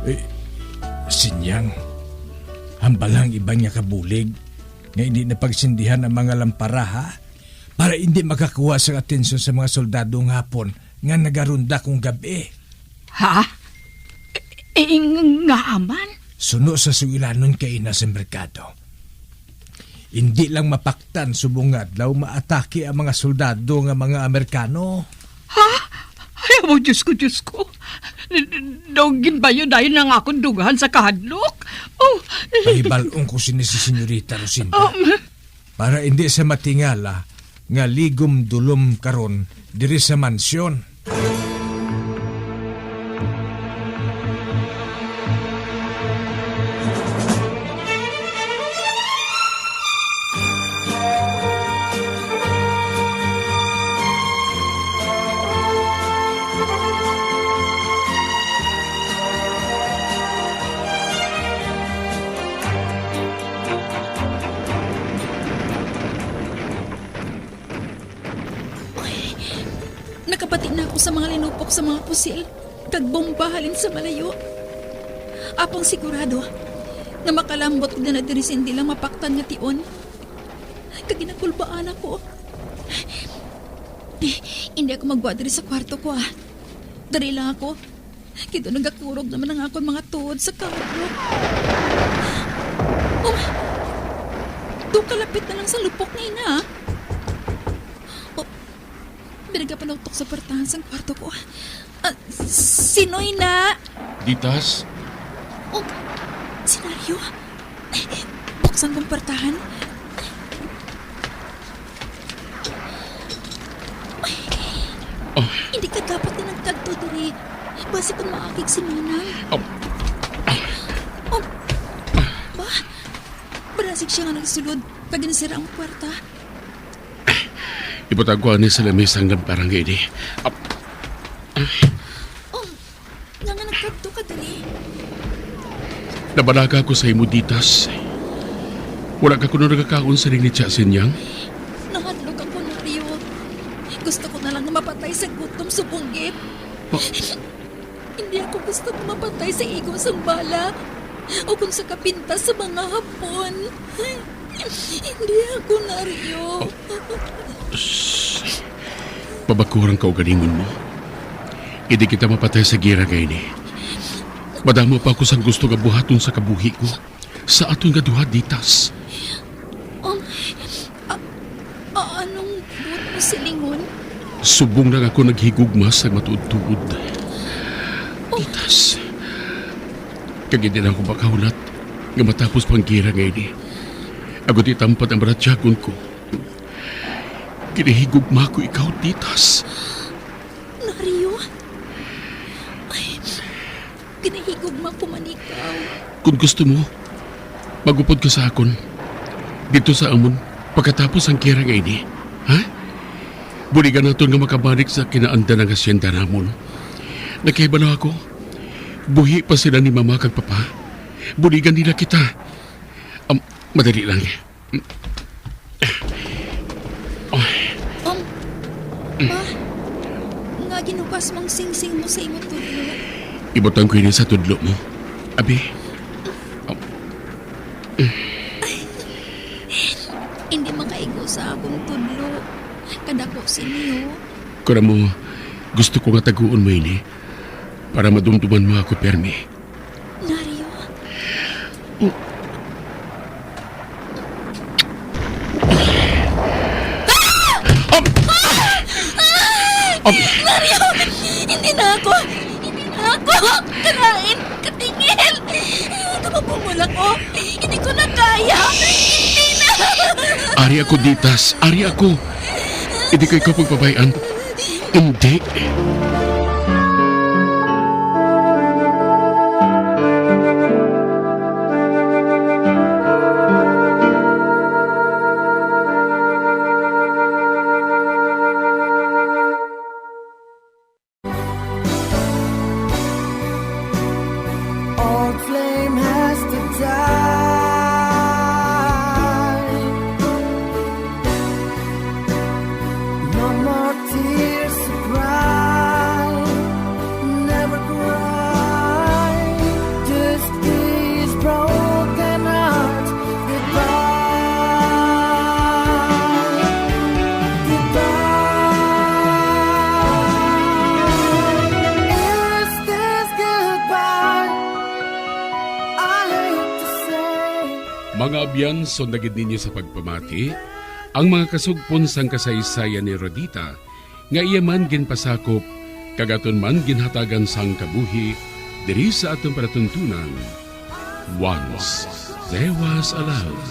Eh, Sinyang, hambal ang iban nga kabulig nga hindi napagsindihan ang mga lampara, ha? Para hindi makakuha sang atensyon sa mga soldado nga hapon nga nagaronda kung gab-i. Ha? Eh, nga man? Suno sa sugilanon kay ina sa merkado. Hindi lang mapaktan subong nga adlaw maatake ang mga soldado nga mga Amerikano. Ha? Ay, amo, Diyos ko, Diyos ko. Daw ginbayo dayon ang akon dughan sa kahadlok. Oh. Pahibal-on ko sini si Senyorita Lucinda. Um. Para hindi sa matingala nga ligom-dulom karon diri sa mansyon. Uy, nakabati na ako sa mga linupok sa mga pusil kag bomba halin sa malayo. Apang sigurado nga makalambot ko na diri sa hindi lang mapaktan nga tion. Kag ginakulbaan ako. Hindi ako magwa diri sa kwarto ko, ah. Diri lang ako. Kay daw nagakurog naman ang akon mga tuhod sa kahadlok. Oh, daw kalapit na lang sa lupok na ina, ah. Oh, may nagapanuktok sa portahan sang kwarto ko. Ah, sinoy na? Ditas? Oh, si Nario. Buksan kong portahan. Ay, hindi ka dapat na nagkadto diri. Basi kung maakig si Manang. Oh. Oh. Ba? Barasig siya nga nagsulod kag ginasira ang kwarta. Ibutang ko ani sa lamesa ang lampara nga ini. Ap-, Oh, nga nga nagkadto ka dali? Nabalaga ako sa imo, Ditas. Wala ka kuno nagakaon sa ning ni Tia Sinyang? Nahadlok ako, Norio. Gusto ko na lang nga mapatay sa gutom subong gid. Pa- Hindi ako gusto nga mapatay sa igo sang bala o kon sa kapintas sa mga Hapon. Hindi ako, Norio. Oh. Shh. Pabakuran ka ugalingon mo. Hindi kita mapatay sa gera nga ini. Madamo pa ako sang gusto nga buhaton sa kabuhi ko sa aton nga duha, Ditas. Um, a-, a-, anong buot mo silingon? Subong lang ako naghigugma sa matuod-tuod. Oh. Ditas. Kag hindi na ako makahulat nga matapos pang gera nga ini. Agod itampad ang balatyagon ko. Ginahigugma ko ikaw, Ditas. Norio? Ay, ginahigugma ko man ikaw. Kung gusto mo, magupod ka sa akon. Dito sa amon, pagkatapos ang gera nga ini. Ha? Buligan naton nga makabalik sa kinaandan ang hacienda namon. Nakahibalo ako. Buhi pa sila ni Mama kag Papa. Buligan nila kita. Am, madali lang. Um, Pa, nga ginukas mo ang singsing mo sa imo tudlo? Ibutang ko ini sa tudlo mo. Abi. Um, Hindi makaigo sa akong tudlo. Kadako sini, oh. Kung amo, gusto ko nga taguon mo ini para madumduman mo ako, permi. Norio? Norio! Hindi na ako! Hindi na ako! Kalain! Katingil! Tumabungol ako! Hindi ko na kaya! Hindi na! Ari ako, Ditas! Ari ako! Hindi ko ikaw pagpabay-an. Hindi. Old flame has to die. No more tears to cry. Never cry. This is broken heart. Goodbye. Goodbye. Is this goodbye? I hate to say. Mga abyan, sunda gid ninyo sa pagpamati ang mga kasugpon sang kasaysayan ni Rodita, nga iya man ginpasakop kag aton man ginhatagan sang kabuhi diri sa aton palatuntunan. Once There Was a Love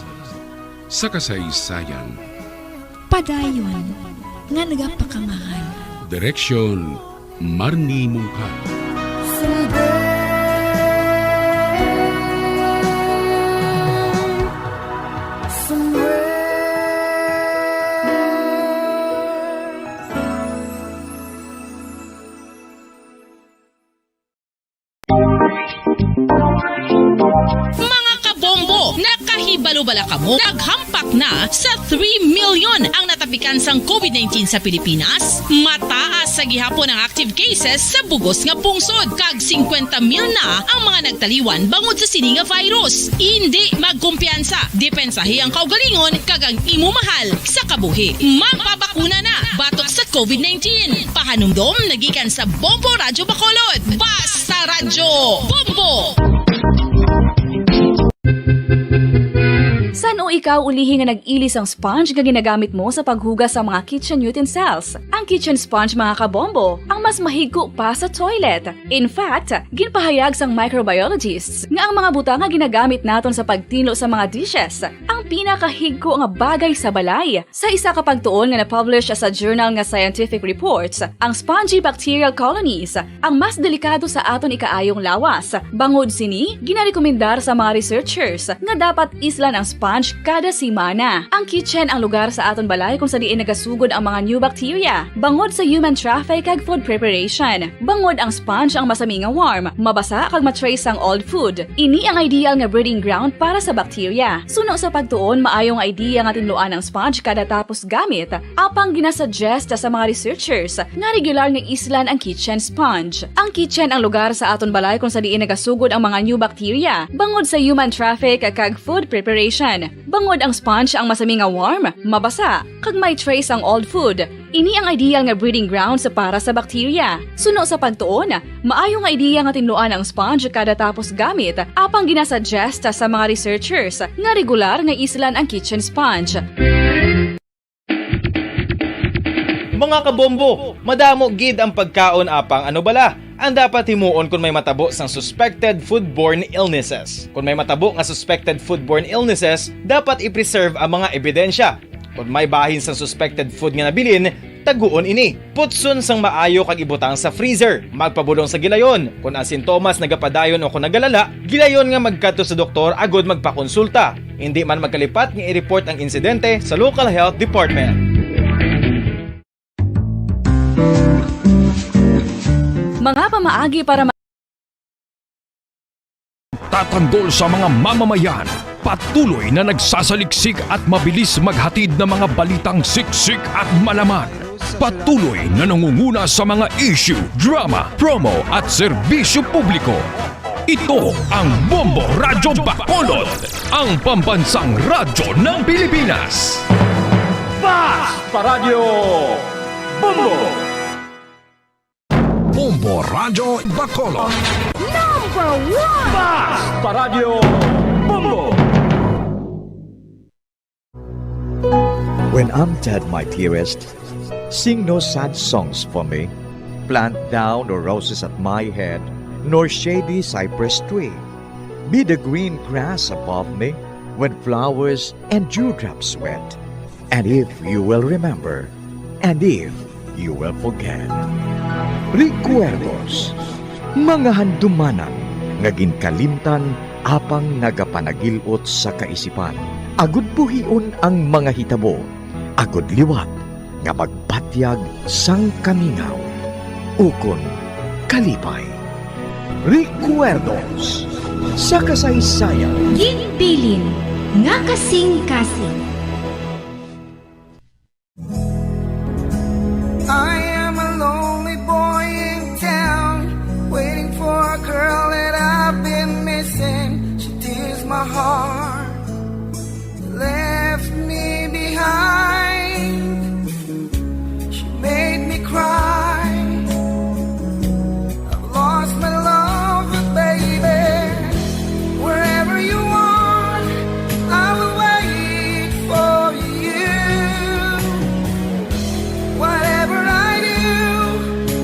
sa kasaysayan. Padayon nga nagapakamahal. Direksyon, Marnie Mungkal. Someday, somewhere. Mga kabombo, nakahibalo bala kamo? Naghampak na sa three million ang natapikan sang covid nineteen sa Pilipinas. Mataas sa gihapon ang active cases sa bugos nga pungsod, kag singkwenta mil na ang mga nagtaliwan bangod sa sini nga virus. Indi magkumpiyansa, depensahi ang kaugalingon kag ang imo mahal sa kabuhi. Magpabakuna na batok sa covid nineteen. Pahanumdom nagikan sa Bombo Radyo Bacolod. Basta Radyo Bombo! San-o ikaw ulihi nga nag-ili sang sponge nga ginagamit mo sa paghugas sa mga kitchen utensils? Ang kitchen sponge, mga kabombo, ang mas mahigko pa sa toilet. In fact, ginpahayag sang microbiologists nga ang mga butang nga ginagamit naton sa pagtinlo sa mga dishes ang pinakahigko nga bagay sa balay. Sa isa ka pagtuon nga na-publish sa journal nga Scientific Reports, ang spongy bacterial colonies ang mas delikado sa aton ikaayong lawas. Bangod sini, ginarekomendar sa mga researchers nga dapat islan ang sponge Kada semana, ang kitchen ang lugar sa aton balay kung sa diin nagasugod ang mga new bacteria, bangod sa human traffic kag food preparation. Bangod ang sponge ang masami nga warm, mabasa kag ma-trace ang old food. Ini ang ideal nga breeding ground para sa bacteria. Suno sa pagtuon, maayo nga idea nga tinluan ang sponge kada tapos gamit. Apang ginasuggest sa mga researchers nga regular nga islan ang kitchen sponge. Ang kitchen ang lugar sa aton balay kung sa diin nagasugod ang mga new bacteria, bangod sa human traffic kag food preparation. Bangod ang sponge ang masami nga warm, mabasa, kag may trace ang old food. Ini ang ideal nga breeding grounds para sa bacteria. Suno sa pagtuon, maayo nga idea nga tinluan ang sponge kada tapos gamit, apang ginasuggest sa mga researchers nga regular nga islan ang kitchen sponge. Mga kabombo, madamo gid ang pagkaon, apang ano bala ang dapat himuon kon may matabo sang suspected foodborne illnesses? Kon may matabo nga suspected foodborne illnesses, dapat i-preserve ang mga ebidensya. Kon may bahin sang suspected food nga nabilin, taguon ini. Putson sang maayo kag ibutang sa freezer. Magpabulong sa gilayon. Kon ang sintomas nagapadayon o kon nagalala, gilayon nga magkadto sa doktor agud magpakonsulta. Indi man magkalipat nga i-report ang insidente sa local health department. Mga pamaagi para ma- Tatanggol sa mga mamamayan, patuloy na nagsasaliksik at mabilis maghatid ng mga balitang siksik at malaman. Patuloy na nangunguna sa mga issue, drama, promo at serbisyo publiko. Ito ang Bombo Radyo Bacolod, ang pambansang radyo ng Pilipinas. Fast Paradyo Bombo! Bombo Radyo Bacolod. Number one! Fast Paradyo Bombo! When I'm dead, my dearest, sing no sad songs for me. Plant thou no roses at my head, nor shady cypress tree. Be the green grass above me when flowers and dewdrops wet. And if you will remember, and if you will forget. Recuerdos, mga handumanan nga ginkalimtan apang nagapanagil-ot sa kaisipan, agud buhion ang mga hitabo, agud liwat nga magbatyag sang kamingaw ukon kalipay. Recuerdos sa kasaysayan. Ginbilin nga kasing-kasing. I am a lonely boy in town, waiting for a girl that I've been missing. She tears my heart, left me behind. She made me cry. I've lost my love, but baby, wherever you are, I will wait for you. Whatever I do,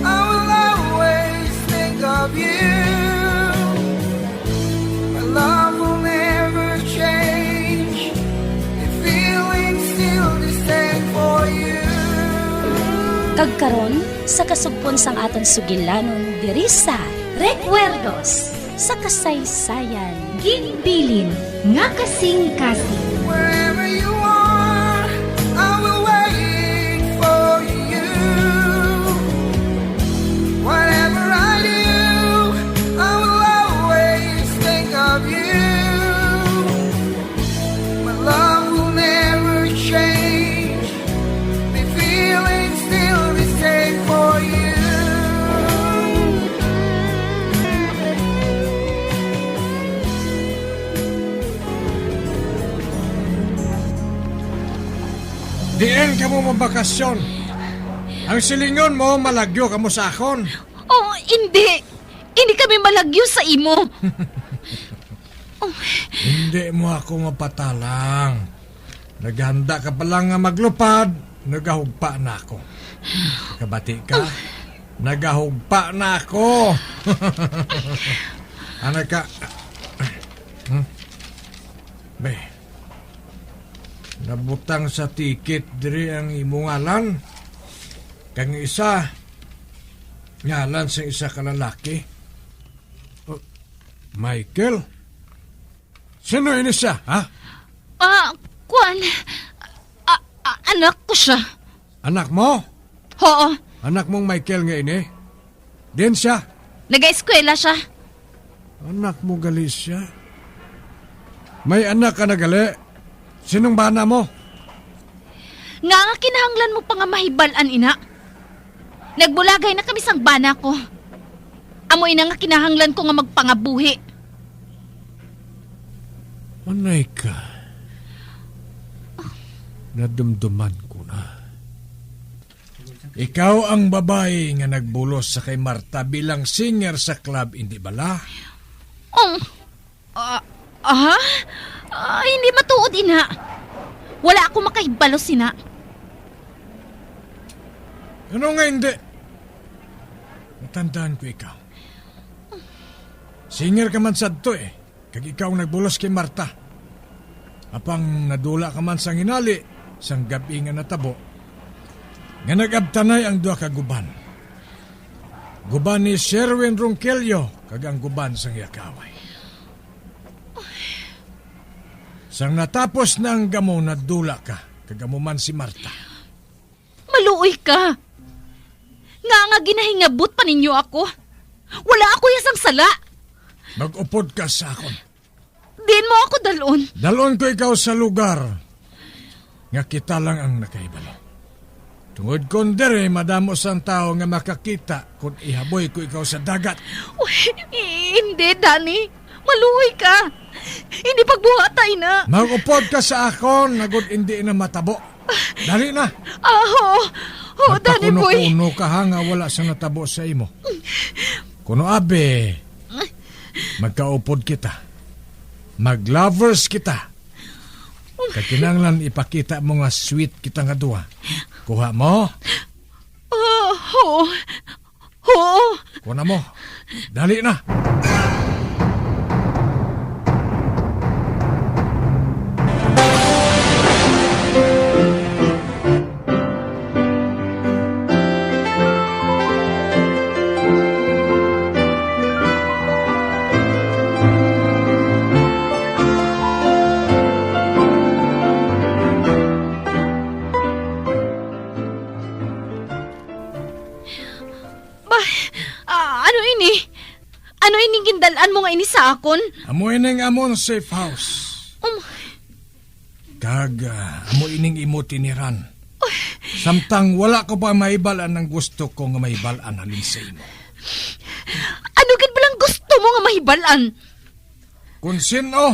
I will always think of you. My love will never change. The feeling's still the same for you. Kag karon, sa kasugpon sang aton sugilanon diri sa Recuerdos sa Kasaysayan, ginbilin nga kasing-kasing. Wherever you are, I will wait for you. Whatever I do, I will always think of you. My love will never change. The feeling's still the same for you. Diin kamo mabakasyon? Ang silingon mo, malagyo kamo sa akon. Oh, hindi. Hindi kami malagyo sa imo. Oh. Hindi mo ako mapatalang. Naghanda ka pa lang nga maglupad, nagahugpa na ako. Kabati ka? Oh. Nagahugpa na ako. Ana ka. Hmm? Be, nabutang sa ticket diri ang imo ngalan. Kang isa, ngalan sa isa ka lalaki. Oh, Michael? Sino ini siya, ha? Ah, An-, a-, a-, anak ko siya. Anak mo? Oo. Anak mong Michael nga ini? Diin siya? Nag-eskwela siya. Anak mo gali siya? May anak ka na gali? Sinong bana mo? Nga nga kinahanglan mo pa nga mahibal-an ina? Nagbulagay na kami sang bana ko. Amo ina nga kinahanglan ko nga magpangabuhi. Anay ka. Nadumduman ko na. Ikaw ang babayi nga nagbulos sa kay Marta bilang singer sa club, indi bala? Um, ah, ah, ah, hindi matuod, ina. Wala ako makahibalo sina. Ano nga hindi? Natandaan ko ikaw. Singer ka man sadto eh. Kag ikaw ang nagbulos kay Marta. Apang nadula ka man sang hinali sang gab-i nga natabo, nga nag-abtanay ang duha ka guban, guban ni Sherwin Ronquillo kag ang guban sang iya kaaway. Sang natapos na ang gamo, nadula ka, kag amo man si Marta. Maluoy ka. Nga nga ginahingabot pa ninyo ako. Wala ako iya sang sala. Mag-upod ka sa akon. Diin mo ako dalon? Dalon ko ikaw sa lugar nga kita lang ang nakahibalo. Tungod kon diri, madamo sang tawo nga makakita kon ihaboy ko ikaw sa dagat. Uy, hindi, Danny. Maluoy ka. Hindi pagbuhata ina. Mag-upod ka sa akon, agod hindi na matabo. Dali na. Ah, oo. Oo, Danny boy. Magpakuno-kuno ka, ha, nga wala sang natabo sa imo. Kuno abi, magkaupod kita. Mag-lovers kita. Kag kinahanglan ipakita mo nga sweet kita nga duha. Kuha mo? Ah, oo. Oo. Kuha na mo. Dali na. Ba, ah, ano ini? Ano ini gindal-an mo nga ini sa akon? Amo ini ang amon safe house. Um. Kag, ah, amo ining imo tiniran. Uy. Samtang wala ko pa mahibal-an ang gusto ko nga mahibal-an halin sa imo. Ano gid bala ang gusto mo nga mahibal-an? Kung sin-o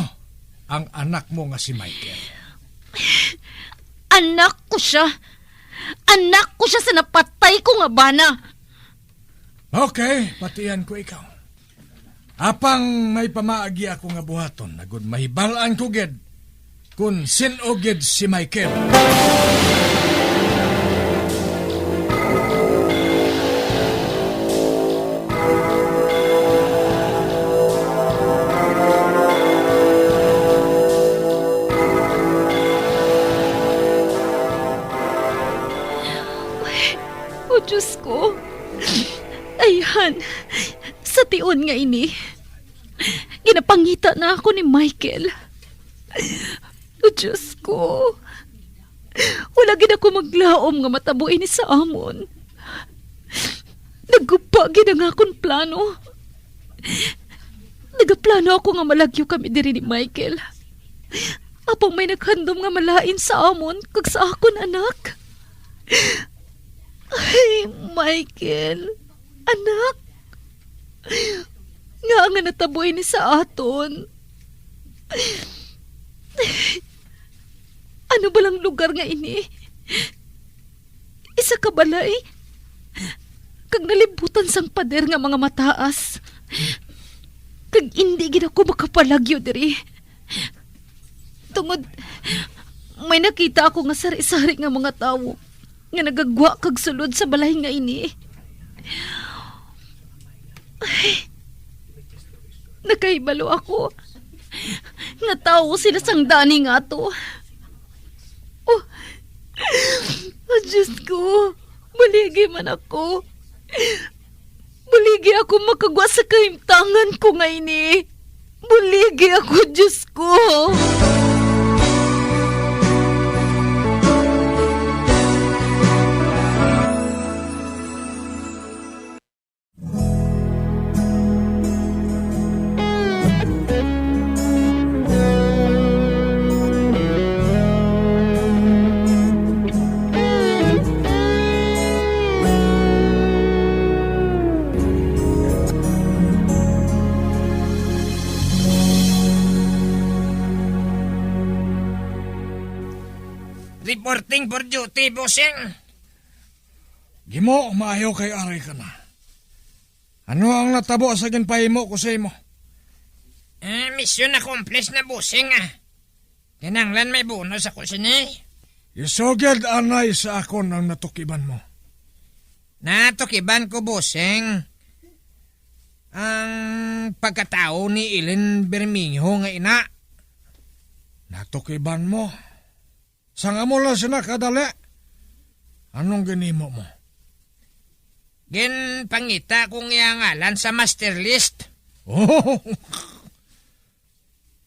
ang anak mo nga si Michael. Anak ko siya. Anak ko siya sa napatay ko nga bana. Okay, patian ko ikaw. Apang may pamaagi ako nga buhaton, agud mahibal-an ko gid kon sin-o gid si Michael. O Diyos ko, ayhan, sa tion nga ini, ginapangita na ako ni Michael. O Diyos ko, wala gid ako maglaom nga matabo ini sa amon. Nagguba gid ang akon plano. Nagaplano ako nga malagyo kami diri ni Michael. Apang may naghandom nga malain sa amon kag sa akon anak. Ay, Michael, anak. Ngaa nga natabo ini sa aton? Ano balang lugar nga ini? Isa ka balay, kag nalibutan sang pader nga mga mataas. Kag indi gid ako makapalagyo diri. Tungod may nakita ako nga sari-sari nga mga tawo nga nagagwa kag sulod sa balay nga ini. Ay, nakahibalo ako nga tawo sila sang Danny nga ato. Oh, oh, Diyos ko, baligi man ako. Baligi ako makagwa sa kahimtangan ko nga ini. Baligi ako, Diyos ko. Reporting for duty, bossing. Gimo, maayo kay ari ka na. Ano ang natabo sa ginpahimo ko sa imo? Eh, mission accomplished na, bossing, ah. Kinahanglan may bonus ako sini. Isugid anay sa akon ang natukiban mo. Natukiban ko, bossing, ang pagkatawo ni Ellen Bermejo nga ina. Natukiban mo? Sang amo lang sina kadali. Anong ginimo mo? Ginpangita ko ang iya ngalan sa master list. Oh!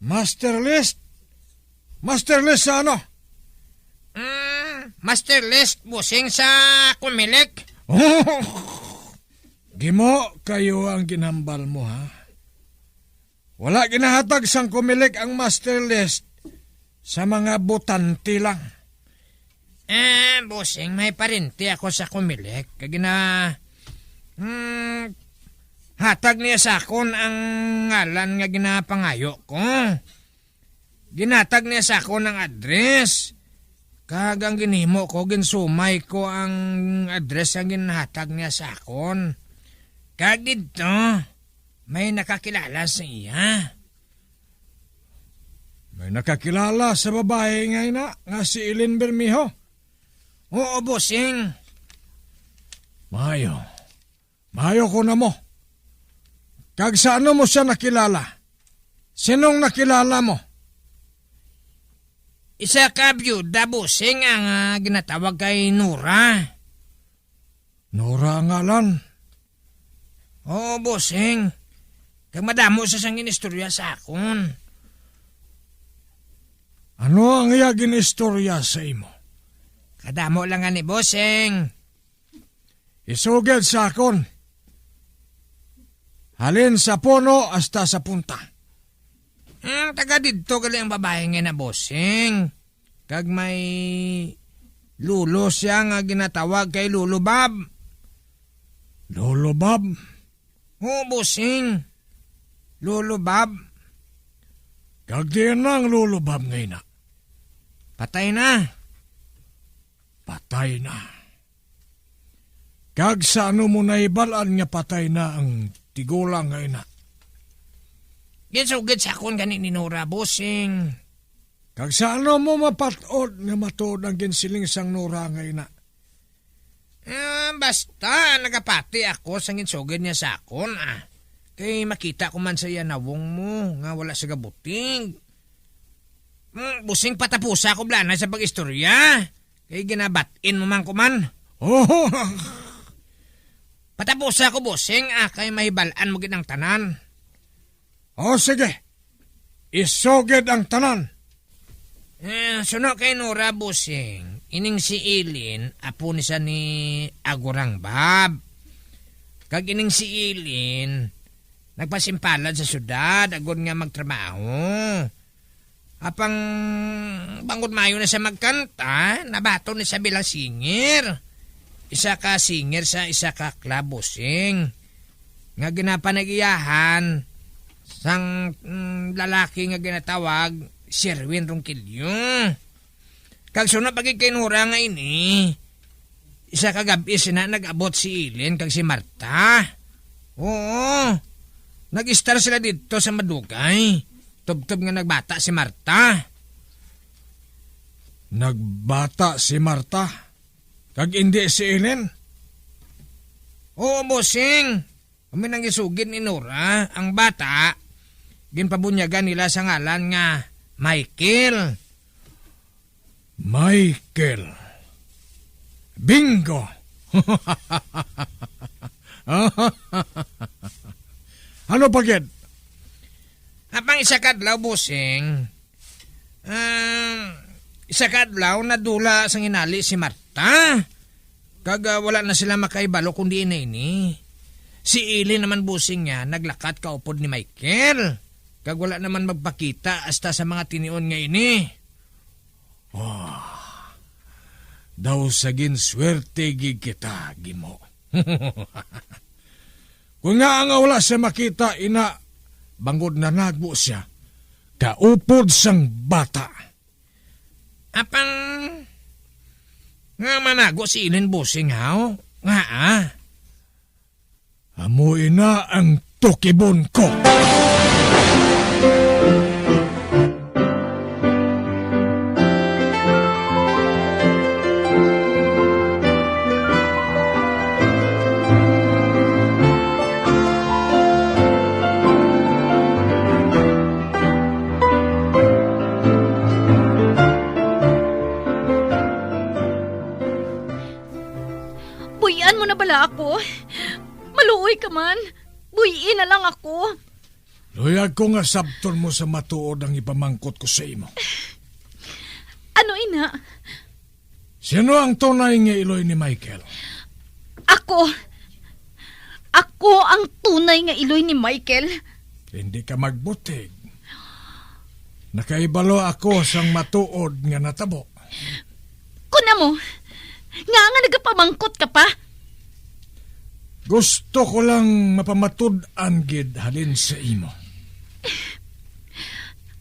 Master list? Master list sa ano? Mm, master list, bossing, sa Comelec. Oh! Gimo kayo ang ginhambal mo, ha? Wala ginahatag sang Comelec ang master list sa mga botante lang. Eh, bossing, may parente ako sa Comelec. Kag gina-, hmm, hatag niya sa akon ang ngalan nga ginapangayo ko. Ginhatag niya sa akon ang address. Kag ang ginhimo ko, ginsumay ko ang address nga ginhatag niya sa akon. Kag didto, may nakakilala sa iya. May nakakilala sa babayi nga ina nga si Ellen Bermejo? Oo, bossing. Maayo. Maayo ko na mo. Kag sa ano mo siya nakilala? Sinong nakilala mo? Isa ka byuda, bossing, ang, ah, ginatawag kay Nora. Nora ang ngalan? Oo, bossing. Kag madamo sa sang ginistorya sa akon. Ano ang iya ginistorya sa imo? Kadamo lang gani, bossing. Isugid sa akon. Halin sa puno hasta sa punta. Hmm, taga didto gali ang babayi nga na, bossing. Kag may lolo siya nga ginatawag kay Lolo Bob. Lolo Bob? Oo, bossing. Lolo Bob. Kag diin na ang Lolo Bob nga ina? Patay na. Patay na. Kag sa ano mo nahibal-an nga patay na ang tigulang nga ina? Ginsugid sa akon gani ni Nora, bossing. Kag sa ano mo mapat-od nga matuod ang ginsiling sang Nora nga ina? Ah, basta, nagapati ako sa ginsugid niya sa akon, ah. Kay makita ko man sa iya nawong mo nga wala sa gabuting. Hmm, bossing, patapusa ko blanay sa pag-istorya. Kay ginabat-in mo man ko man. Oh! Patapusa ko, bossing, ah, kay mahibal-an mo gid ang tanan. O, sige. Isugid ang tanan. Eh, suno kay Nora, bossing, ining si Ilin, apo ni sa ni Agurang Bab. Kag ining si Ilin, nagpasimpalad sa syudad, agod nga magtrabaho. Apang bangod maayo na siya magkanta, nabaton ni siya bilang singer. Isa ka singer sa isa ka club, bossing, nga ginapanag-iyahan sang, mm, lalaki nga ginatawag Sherwin Ronquillo. Kag suno pa gid kay Nora nga ini, isa ka gab-i sina nag-abot si Ilin kag si Marta. Oo, nag-istar sila didto sa madugay. Tubtob nga nagbata si Marta. Nagbata si Marta, kag indi si Ilin? Oo, bossing. Kami nang gisugid ni Nora, ang bata, ginpabunyagan nila sa ngalan nga Michael. Michael. Bingo! Ano pa gid? Apang isa ka adlaw, bossing, ah, isa ka adlaw, nadula sang hinali si Marta. Kag, ah, wala na sila makahibalo kon diin na ini. Si Ili naman, bossing, niya naglakat kaupod ni Michael. Kag wala naman magpakita hasta sa mga tinion nga ini. Oh, daw sa ginswerte gid kita, Gimo. Kung nga nga wala siya makita, ina, bangod nanagbo siya, kaupod sang bata. Apang Nga manago si Ellen, bossing, haw? Nga, ah? Amo ina ang tukibon ko. Buy-an mo na bala ako? Maluoy ka man. Buy-i na lang ako. Luyag ko nga sabton mo sa matuod ang ipamangkot ko sa imo. Ano ina? Sino ang tunay nga iloy ni Michael? Ako. Ako ang tunay nga iloy ni Michael. Hindi ka magbutig. Nakaibalo ako sang matuod nga natabo. Kun amo, nga nga nagapamangkot ka pa? Gusto ko lang mapamatud-an gid halin sa imo.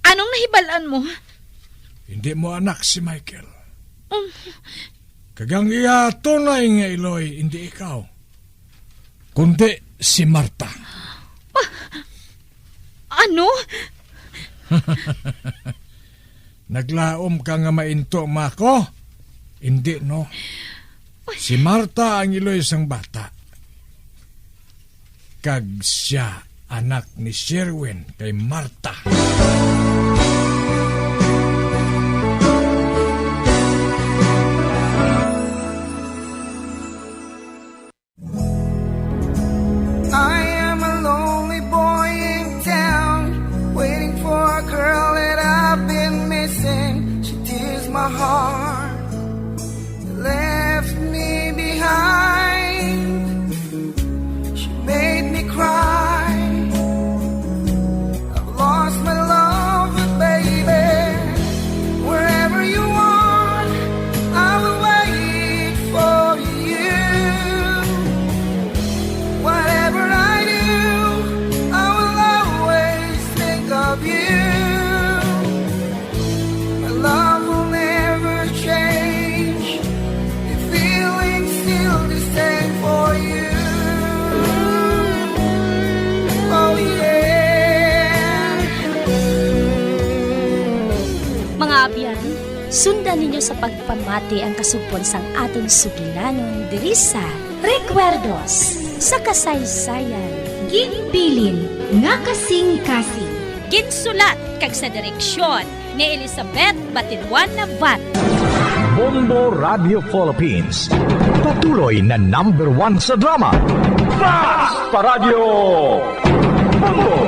Anong nahibal-an mo? Hindi mo anak si Michael. Mm. Kag ang iya tunay nga iloy, hindi ikaw, kundi si Marta. Ma-, ano? Naglaom ka nga mainto, Mako? Hindi, no? Si Marta ang iloy sang bata. Kag siya anak ni Sherwin kay Marta. I am a lonely boy in town, waiting for a girl that I've been missing. She tears my heart, left me behind. She made me cry. I've lost my love, but baby, wherever you are, I will wait for you. Whatever I do, I will always think of you. My love will never change. The feeling's still the same for you. Oh, yeah. Mga abyan, sundan ninyo sa pagpamati ang kasugpon sang aton sugilanon diri sa Recuerdos sa Kasaysayan. Ginbilin nga kasing-kasing. Ginsulat kag sa direksyon ni Elizabeth Batiluan Navarro. Bombo Radio Philippines, patuloy na number one sa drama. Basta Radyo Bombo!